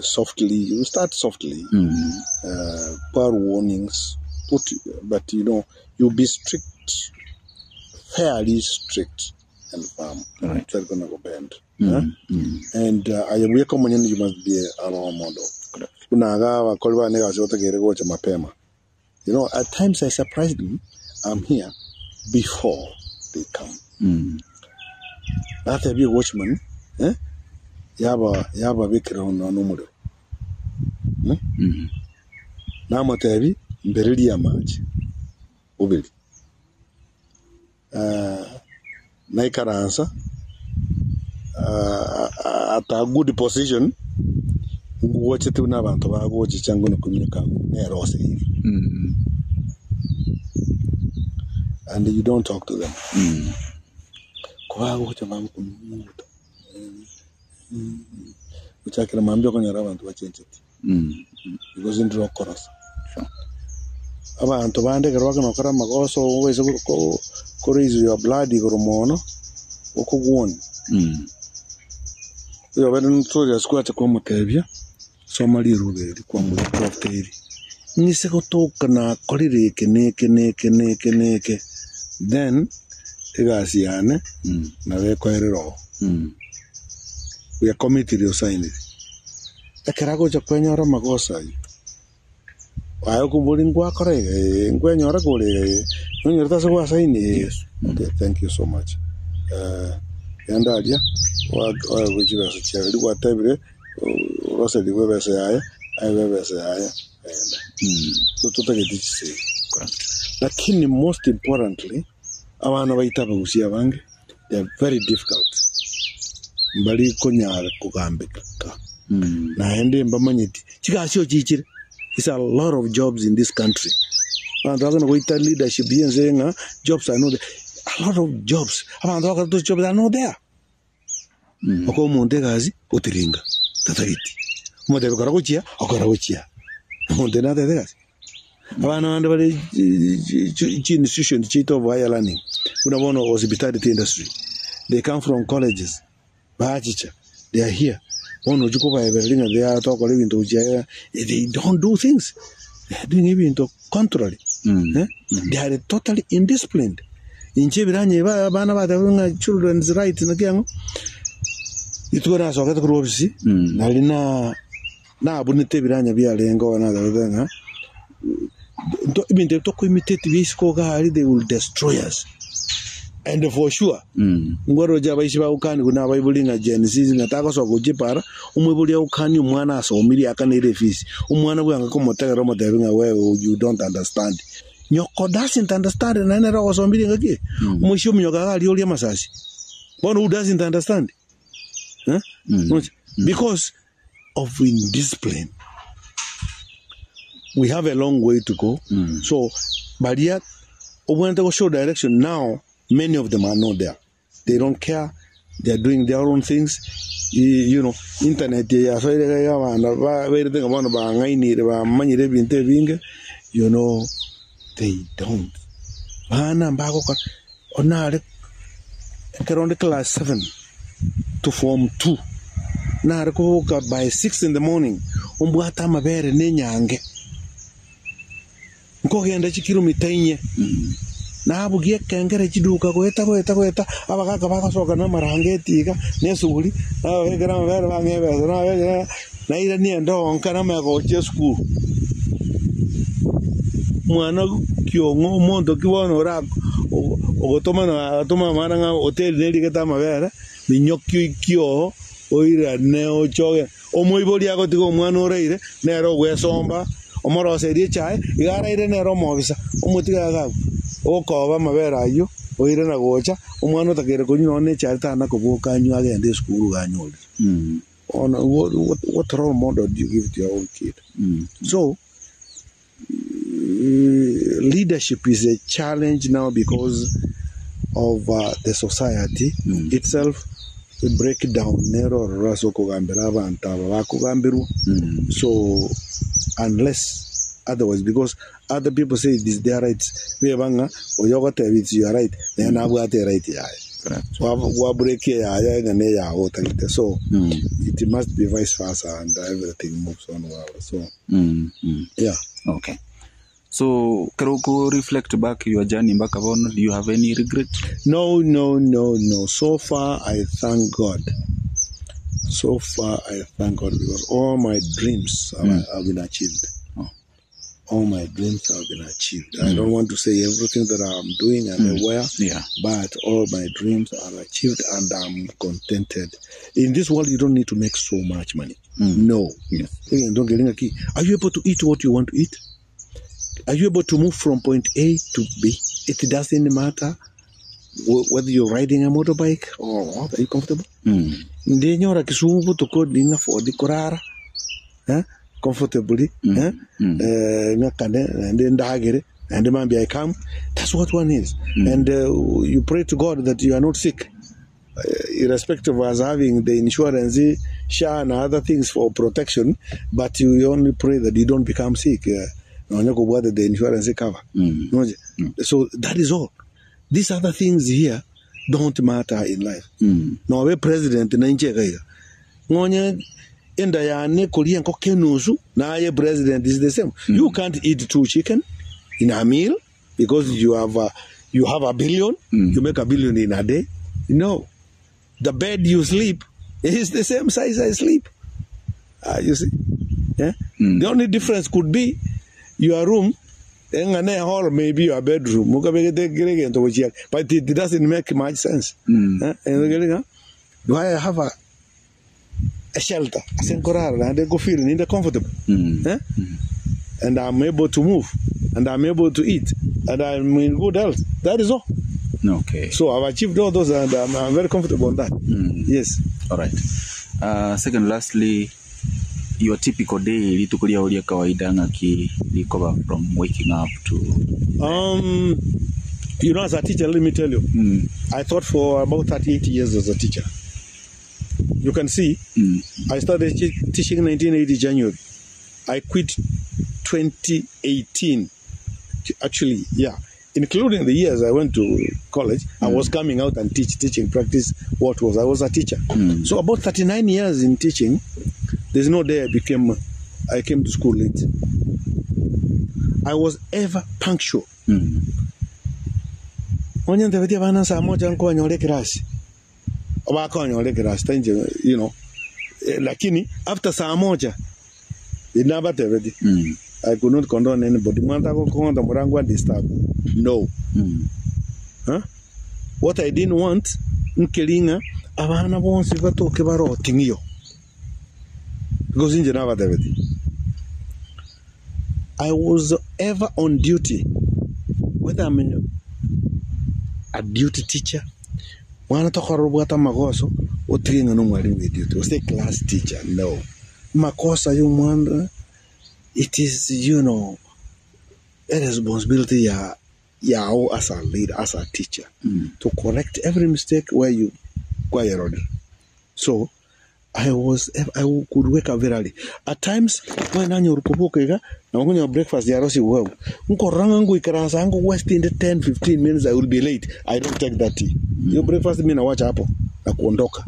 softly. You start softly. Pour warnings. Put, but you know, you be strict, fairly strict and firm. All right. They're going to go bend. Huh? And I am recommending you must be a role model. Correct. Kunaga bakori bane gase otegere gocha mapema. You know, at times I surprise them. I'm here before they come. Natebia watchman, eh? Yaba yaba bikira ono n'omuriro. Namotebi mbereria amache boberi. Naikaransa at a good position ngwochete buna abanto bagochicha ngono kominyoka nere ose iga. And you don't talk to them. Kobagocha bagokominyoka. Gochakera mambia okonyora abanto bachencheti. Because ndiro okorosa. Sure. Abanto bande ekero bakonokora amagoso ogoise ko raise your blood igoro mono okogwoni. Oyo bere notorious kwacha kwamotebia soma rirube eri kwamoritoteiri. Ng'ise gotoka nakorire eke na eke na eke na eke na eke then egasi yane nabo ekoerera oo. We are committed osainire. Ekero agocha kwenyora amagoso aywo, aye okoboria ngwakora iga ee, nkwenyora kore iga ee, nonyorete ase gwasaini ee. Yes. Okay, thank you so much. Genda aria, oegwe chibesa chiaye, riria gwatebire, oroserigwe ebesa yaye, aegwe ebesa yaye, agende. So totagete chisegi. Correct. Lakini most importantly, abana baito abagusia abange, they are very difficult. Mbari konyara kogambeka. Naende mbamanyeti, chigasi ochichire. It's a lot of jobs in this country. Abanto bakona goita leadership yense ng'a jobs are not there. A lot of jobs. Abanto bakora those jobs are not there. Okoa omonto egasi, otiringa, tatageti. Omotebi kora gochia, okora gochia. Omonto oyio natagete egasi? Abana bande bare chi institution chiaito of higher learning, buna bono hospitality industry, they come from colleges, bachicha, they are here. Bono ochia kobaebereria ng'a they are tokora ebinto gochia iga, they don't do things, they are doing ebinto contrary, eh, they are totally indisciplined. Inche ebiranya ebi abana batebire ng'a children's right naki ang'o, rituko nasokete korwa ofisi, nari na nabunete ebiranya biarenge oo natebete ng'a nto ebinto ebi tokoimitate bia isiko iga aria they will destroy us. And for sure, nkwaroche abaisi bagokaniwa na abaibori ng'a Gen Zs ng'a tagosoka gochia epara, omoibori agokania omwana asomirie akaneire efees, omwana bwango komotegerera omotebi ng'a wewe you don't understand. Nyoko doesn't understand naende nere ogosomirie ng'aki eye? Omoisia ominyoka iga aria oria amasasi. Bono who doesn't understand? Eh? Noche? Because of indiscipline. We have a long way to go. So baria obwenerete go show direction now many of them are not there. They don't care, they are doing their own things. You know, internet eye yasoire iga iga abana bairete ng'a bono bang'ainire bamanyire ebinto ebinge, you know, they don't. Bana mbagokora, onare ekero onde class seven to form two, nare koboka by six in the morning, ombwate amabere na enyange. Nkogenda chikilomita inye, nabugia ekengere chiduka goeta goeta goeta, abagaka bagasoka namarangeti iga, na esuguri, nababekera amabere bang'a ebesa, nababekera nairania endoo nka namanya gochia esukuru. Mwana kiong'o omonto ki bono ora ogotomana agatoma amana ng'a hoteli nerigete amabere, minyokia oikie oo, oirane ochoge. Omoibori agotiga omwana oraire, nere ogwesomba, omoroserie echae, iga araire nere omobisa, omotige iga agwo, okoba amabere ayio, oire na gocha, omwana otakeire konywa nonya ne echae tana koboka anywe agende esukuru iga anyorire. Bono what what role model do you give to your own kid? So, leadership is a challenge now because of the society itself breakdown nero ororo ase okogambera abanto aba bakogambirwa so unless otherwise because other people say it is their rights beba ng'a oyo ogoteba it's your right naye nabwate eright yaye gwa break eyaye ng'a neyago otagete so it must be vice versa and everything moves on well so Yeah. Okay. So, kero oko reflect back your journey mpaka bono, do you have any regret? No, no, no, no. So far, I thank God. So far, I thank God because all my dreams have, have been achieved. Oh. All my dreams have been achieved. I don't want to say everything that I'm doing and where, but all my dreams are achieved and I'm contented. In this world, you don't need to make so much money. No. Yes. Egento nkeri ng'aki, Are you able to eat what you want to eat? Are you able to move from point A to B? It doesn't matter whether you're riding a motorbike or what. Are you comfortable? Ndenyora Kisumu botuko nding'a afford korara eh, comfortably eh, eh, ng'akane naende ndagere naende mambia I come. That's what one is. And you pray to God that you are not sick. irrespective of us having the insurance, SHA and other things for protection, but you only pray that you don't become sick. Nonya kobwate the insurance cover. Noje? So that is all. These other things here don't matter in life. Nobe president na inche iga iga. Ng'onye enda yane koria enkoko enusu, naye president is the same. You can't eat two chicken in a meal. Because you have a, you have a billion, you make a billion in a day. No. The bed you sleep is the same size I sleep. You see? Yeah? The only difference could be your room eng'a ne hall maybe your bedroom mokabegete kere gento gochia but it doesn't make much sense. Eh, eh, ng'a, do I have a shelter ase nkorara naende nkofeel ninde comfortable eh? And I'm able to move and I'm able to eat and I'm in good health that is all. Okay. So I've achieved all those and I'm very comfortable on that. Yes. All right. Second, lastly, your typical day, rituko riao ria kawaida ng'aki rikoba from waking up to You know, as a teacher, let me tell you, I taught for about 38 years as a teacher. You can see I started teaching 1980 January. I quit 2018. Actually, yeah, including the years I went to college, I was coming out and teach, teaching, practice what was. I was a teacher. So about 39 years in teaching, there's no day I became, I came to school late. I was ever punctual. Onye ntebetie abana saa moja nkonyora ekerasi, bakonyora ekerasi, tainche, you know. Eh, lakini after saa moja, nabatebetie. I could not condone anybody. Mwana agokong'onta morango disturb. No. Huh? What I didn't want, nkeri ng'a abana bonsi batoke baroting'io. Because inche nabatebetie. I was ever on duty, whether I'm a duty teacher, mwana tokorora obwate amagoso, otige ng'a nomwalimu bwe duty, gose a class teacher, no. Makosa ya omwana, it is, you know, a responsibility ya yao as a leader, as a teacher, to correct every mistake where you kwayerorire. So, I was I could wake up very early. At times, when nanyora koboka iga, na nkunywa breakfast ya rosi wau. Nkorora ng'a ngoikaransa ango west in the 10 15 minutes I will be late. I don't take that tea. Hiyo breakfast mimi nawacha hapo na kuondoka.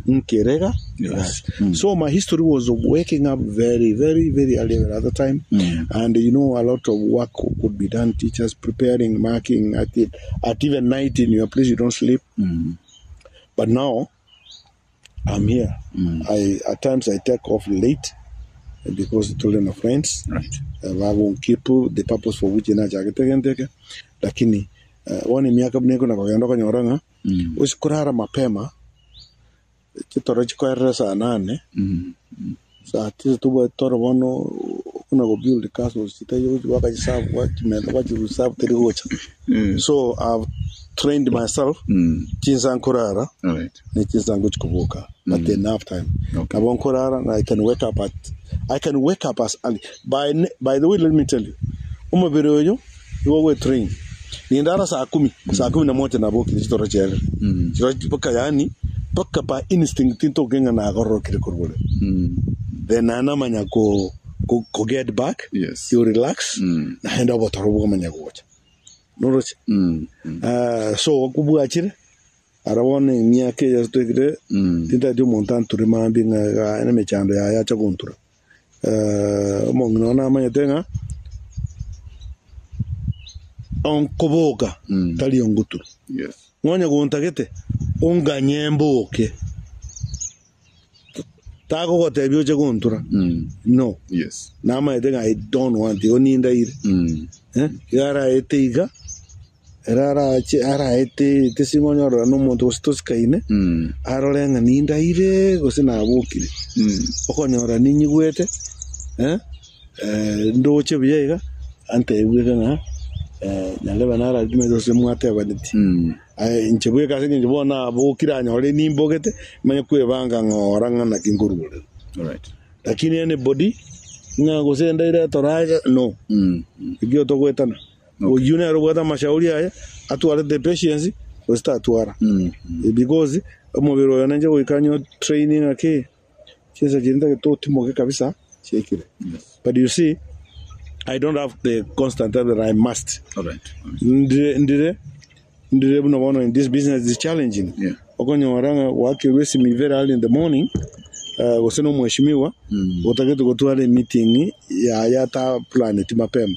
Nkerega. Yes. So my history was of waking up very, very, very early at the time. And you know, a lot of work could be done. Teachers preparing, marking at it, at even night in your place, you don't sleep. But now, I'm here. I at times I take off late because the children are friends. Right. I keep the purpose for which nachagete lakini wone miaka buna na kogenda okonyora ng'a osikorara mapema chitoro chikoerera saa nane saa tisa tobwate toro bono buna go build castles chitaiyo wakachiserve wachimenta wachireserve teri gocha so I've trained myself chinsa nkorara All right. ne chinsa ngochikoboka but enough time Okay. nabo nkorara na I can wake up at I can wake up as early by by the way let me tell you omobere oyo igo gwe train nindara saa kumi saa kumi na moja nabokire chitoro chiarire chiro mpaka yani mpaka pa instinct ntoke ng'a nagororokire korwa then anamanya ko ko, ko get back Yes. you relax naende obotoro bwamanya gocha noroche so okobwachire ara bono emiaka eye twekire tintagete omonto anture mambi ng'a emechando yaye acha gontura omong'ina one namanyete ng'a onkoboka tari ongotura Yes. ng'onya gontagete onganye mboke tagogotebia oche gontura no Yes. namanyete ng'a I don't want igo nindaire Eh, iga araete iga era arache araete tesing'onyorora na omonto gose tosikaine arore ng'a nindaire gose nabokire okonyora ninyigwete eh, eh, ndoche buya iga antebweke ng'a eh, nyarebe nararimete gose mwatebaneti Aye, inche bweka ase eng'encho bono nabokire anyore nimbogete manye kwebanga ng'ora ng'a naki nkorurera All right. lakini anybody ng'a gose ndaire toraja no ekio togoetana oyio nere obwate amashauri aye atwarete patience gose tatwara because omobere oyo nainche goika nyo training ake chinsa chiria ntagete otimoke kabisa chiekire Yes. but you see I don't have the constant time that I must All right. All right. ndire ndire ndire buno bono in this business is challenging Yeah. okonyora ng'a gwakirwe esimi very early in the morning gose na omweshimiwa otagete gotwara emeeting yaye ata planeti mapema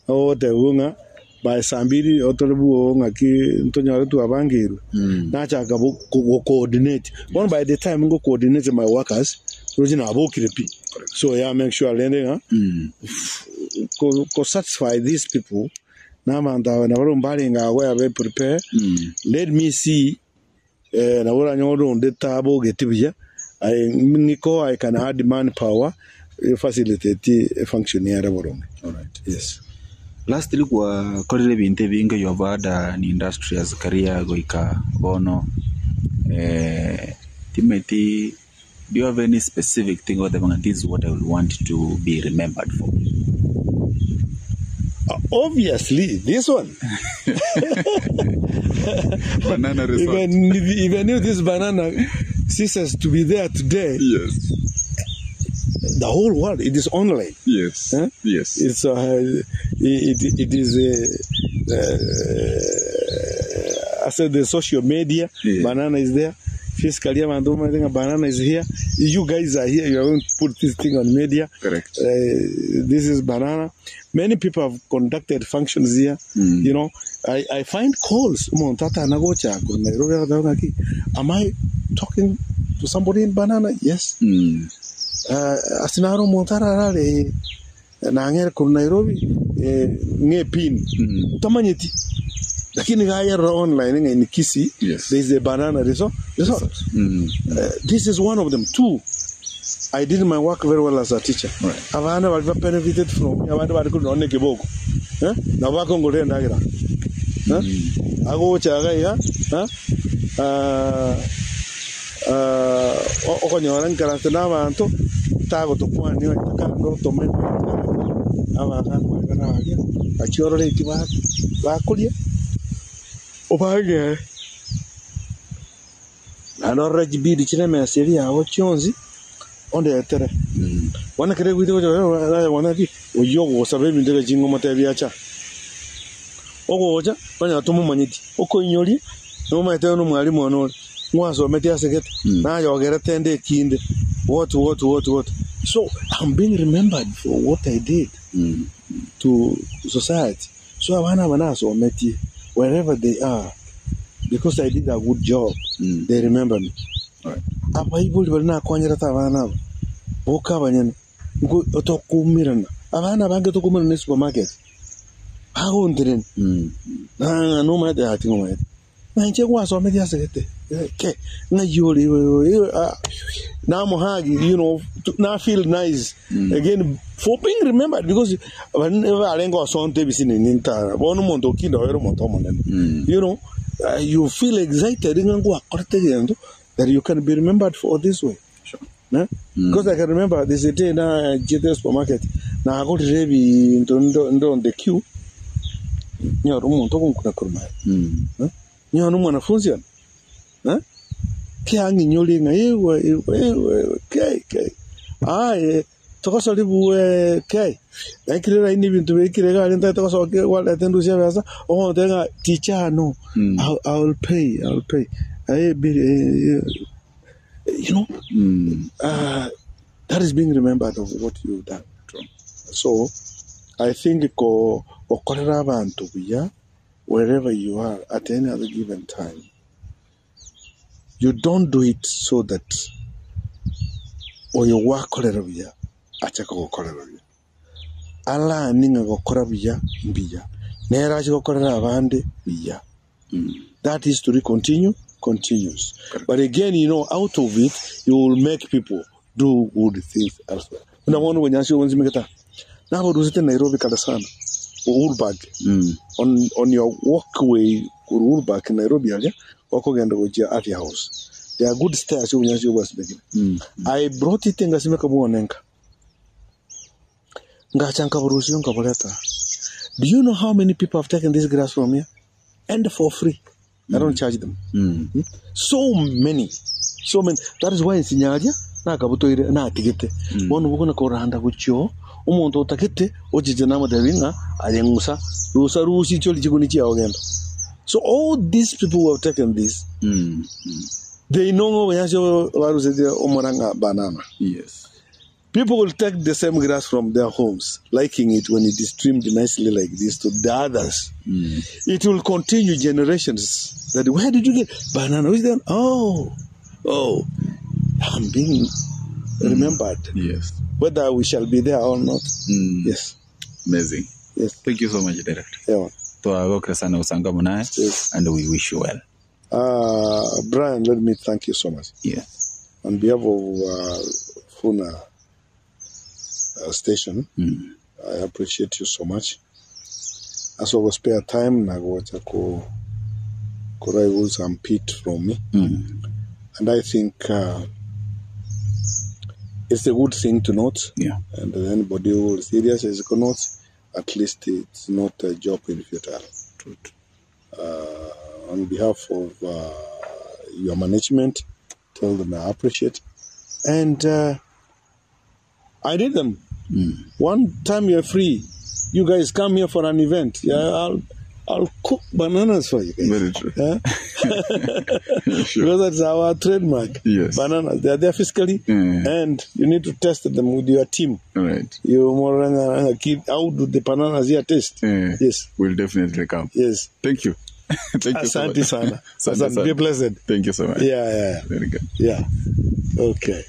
ogotebwa ng'a by saa mbiri otore bwogo ng'aki ntonyore twabangirwe nachaka go coordinate bono by the time ngo coordinate my workers rochi nabokire pi so yeah make sure rende ng'a ko, ko satisfy these people nabantu aba nabo mbarenga ago yabe prepare let me see eh, nabo oranyore onde tabogeti buya I, niko I can add manpower facilitate function yare boronge All right. yes Lastly gwakorire ebinto ebinge you have had an industrious career goika bono eh, timeti do you have any specific thing or the this is what I will want to be remembered for? Obviously this one Banana even if, even if this banana ceases to be there today, Yes. the whole world, it is online. Yes. Eh? Yes. It's it is I said the social media, Yeah. banana is there. Physically, abantu bamaze nga banana is here. You guys are here. You are going to put this thing on media. Correct. This is banana. Many people have conducted functions here. You know, I find calls. Umuntu atanagocha, ko Nairobi akataka ki, Am I talking to somebody in banana? Yes. Asinaro omonto ararare nang'ere korwa Nairobi ng'e pin tamanyeti lakini gayerora online ng'a in Kisii Yes. there is a banana resort. Resort. This is one of them. Two, I did my work very well as a teacher. Right. Abana bari benefited from me, abana bari kunona kiboko. Eh? Na bakongore ndagira. Eh? Agocha gaiga, eh? Okonyora nkarase n'abanto tagotokwania kando tome abana baria bachiorore eki bakoria obange naende orore chibidi chire emesa eria yabo chionsi ondetere bono ekero egwete gocha bono ki oywo ogosaba ebinto ebio chingo omotebi acha ogocha onye tomomanyeti okoinyoria nomanyete na omwalimu one ore mwasomete asegete nayogerete ende ekinde what what what what so I'm being remembered for what I did to society. So abana aba nasometie wherever they are because I did a good job, they remember me. Right. Abaibori bari nakonyerete abana aba boka abanyene nko tokumirana abana abange tokumirana ne supermarket bagonterena na nomanyete ati ngomanyete nainche gwasometie asegete ke ng'ai ore namohagi you know na feel nice again for being remembered because barenge osonte ebisini nintara bono omonto okinda oere omonto omonene you know you feel excited ng'a ngwakorete egento that you can be remembered for this way. Sure. Ne? Because I can remember there's a day na jete supermarket nagorire ebinto ndo on the queue nyora omonto ogonkuna korwa maega. Nyora omwanafunzi one. Eh? Kiang'inyori ng'a ewe ewe ewe ke ke aye togosori buwe ke naikire raini ebinto bikire iga aria ntagete gosoka gwareta endusia ebesa ogontebia ng'a teacher no I will pay I will pay aye bill you know that is being remembered of what you've done. True. So I think ko gokorera abanto buya wherever you are at any other given time, you don't do it so that oyo gwakorera buya ache kogokorera buya alani ng'a gokora buya mbuya nere ache gokorera abande buya. That history continues. But again, you know, out of it, you will make people do good things elsewhere. Una bono bonyasi obonsimeketa naborusete Nairobi kare sana Uhuru Park on your walkway Uhuru Park Nairobi aria okogenda gochia Afya House. There are good stairs obonyasi obwasimekire. I brought it ngasimeka bwonenka ngacha nkaborusio nkaboreta. Do you know how many people have taken this grass from here? And for free. I don't charge them. So many. So many. That is why nsinyaria nakabutoire natigete. Bono bukona koranda guchio omonto otagete ochiche namotebi ng'a aye ng'usa rusa rusi chori chikuni chiao genda. So all these people who have taken this, they know obonyansi barusete omorang'a banana. Yes. People will take the same grass from their homes, liking it when it is trimmed nicely like this to the others. It will continue generations. That where did you get banana? Which then? Oh, I'm being remembered. Yes. Whether we shall be there or not. Yes. Amazing. Yes. Thank you so much, Director. Yeah. Twagokera sana usanga munaye. Yes. And we wish you well. Brian, let me thank you so much. Yeah. On behalf of Funa station, I appreciate you so much. As of spare time, nagocha ko koraiwu some pit from me. And I think it's a good thing to note. Yeah. And anybody who is serious is going to note, at least it's not a job in futile. True. On behalf of your management, Tell them I appreciate. And uh, I need them. One time you're free, you guys come here for an event. Yeah, I'll I'll cook bananas for you guys. Very true. Yeah? Sure. Because that's our trademark. Yes. Bananas. They are there physically, Yeah. and you need to test them with your team. All right. You more kid, how do the bananas here taste? Yeah. Yes. We'll definitely come. Yes. Thank you. Thank you so much. Asante sana. Asante Asante. sana. Be blessed. Thank you so much. Yeah, yeah, Very good. yeah. Okay.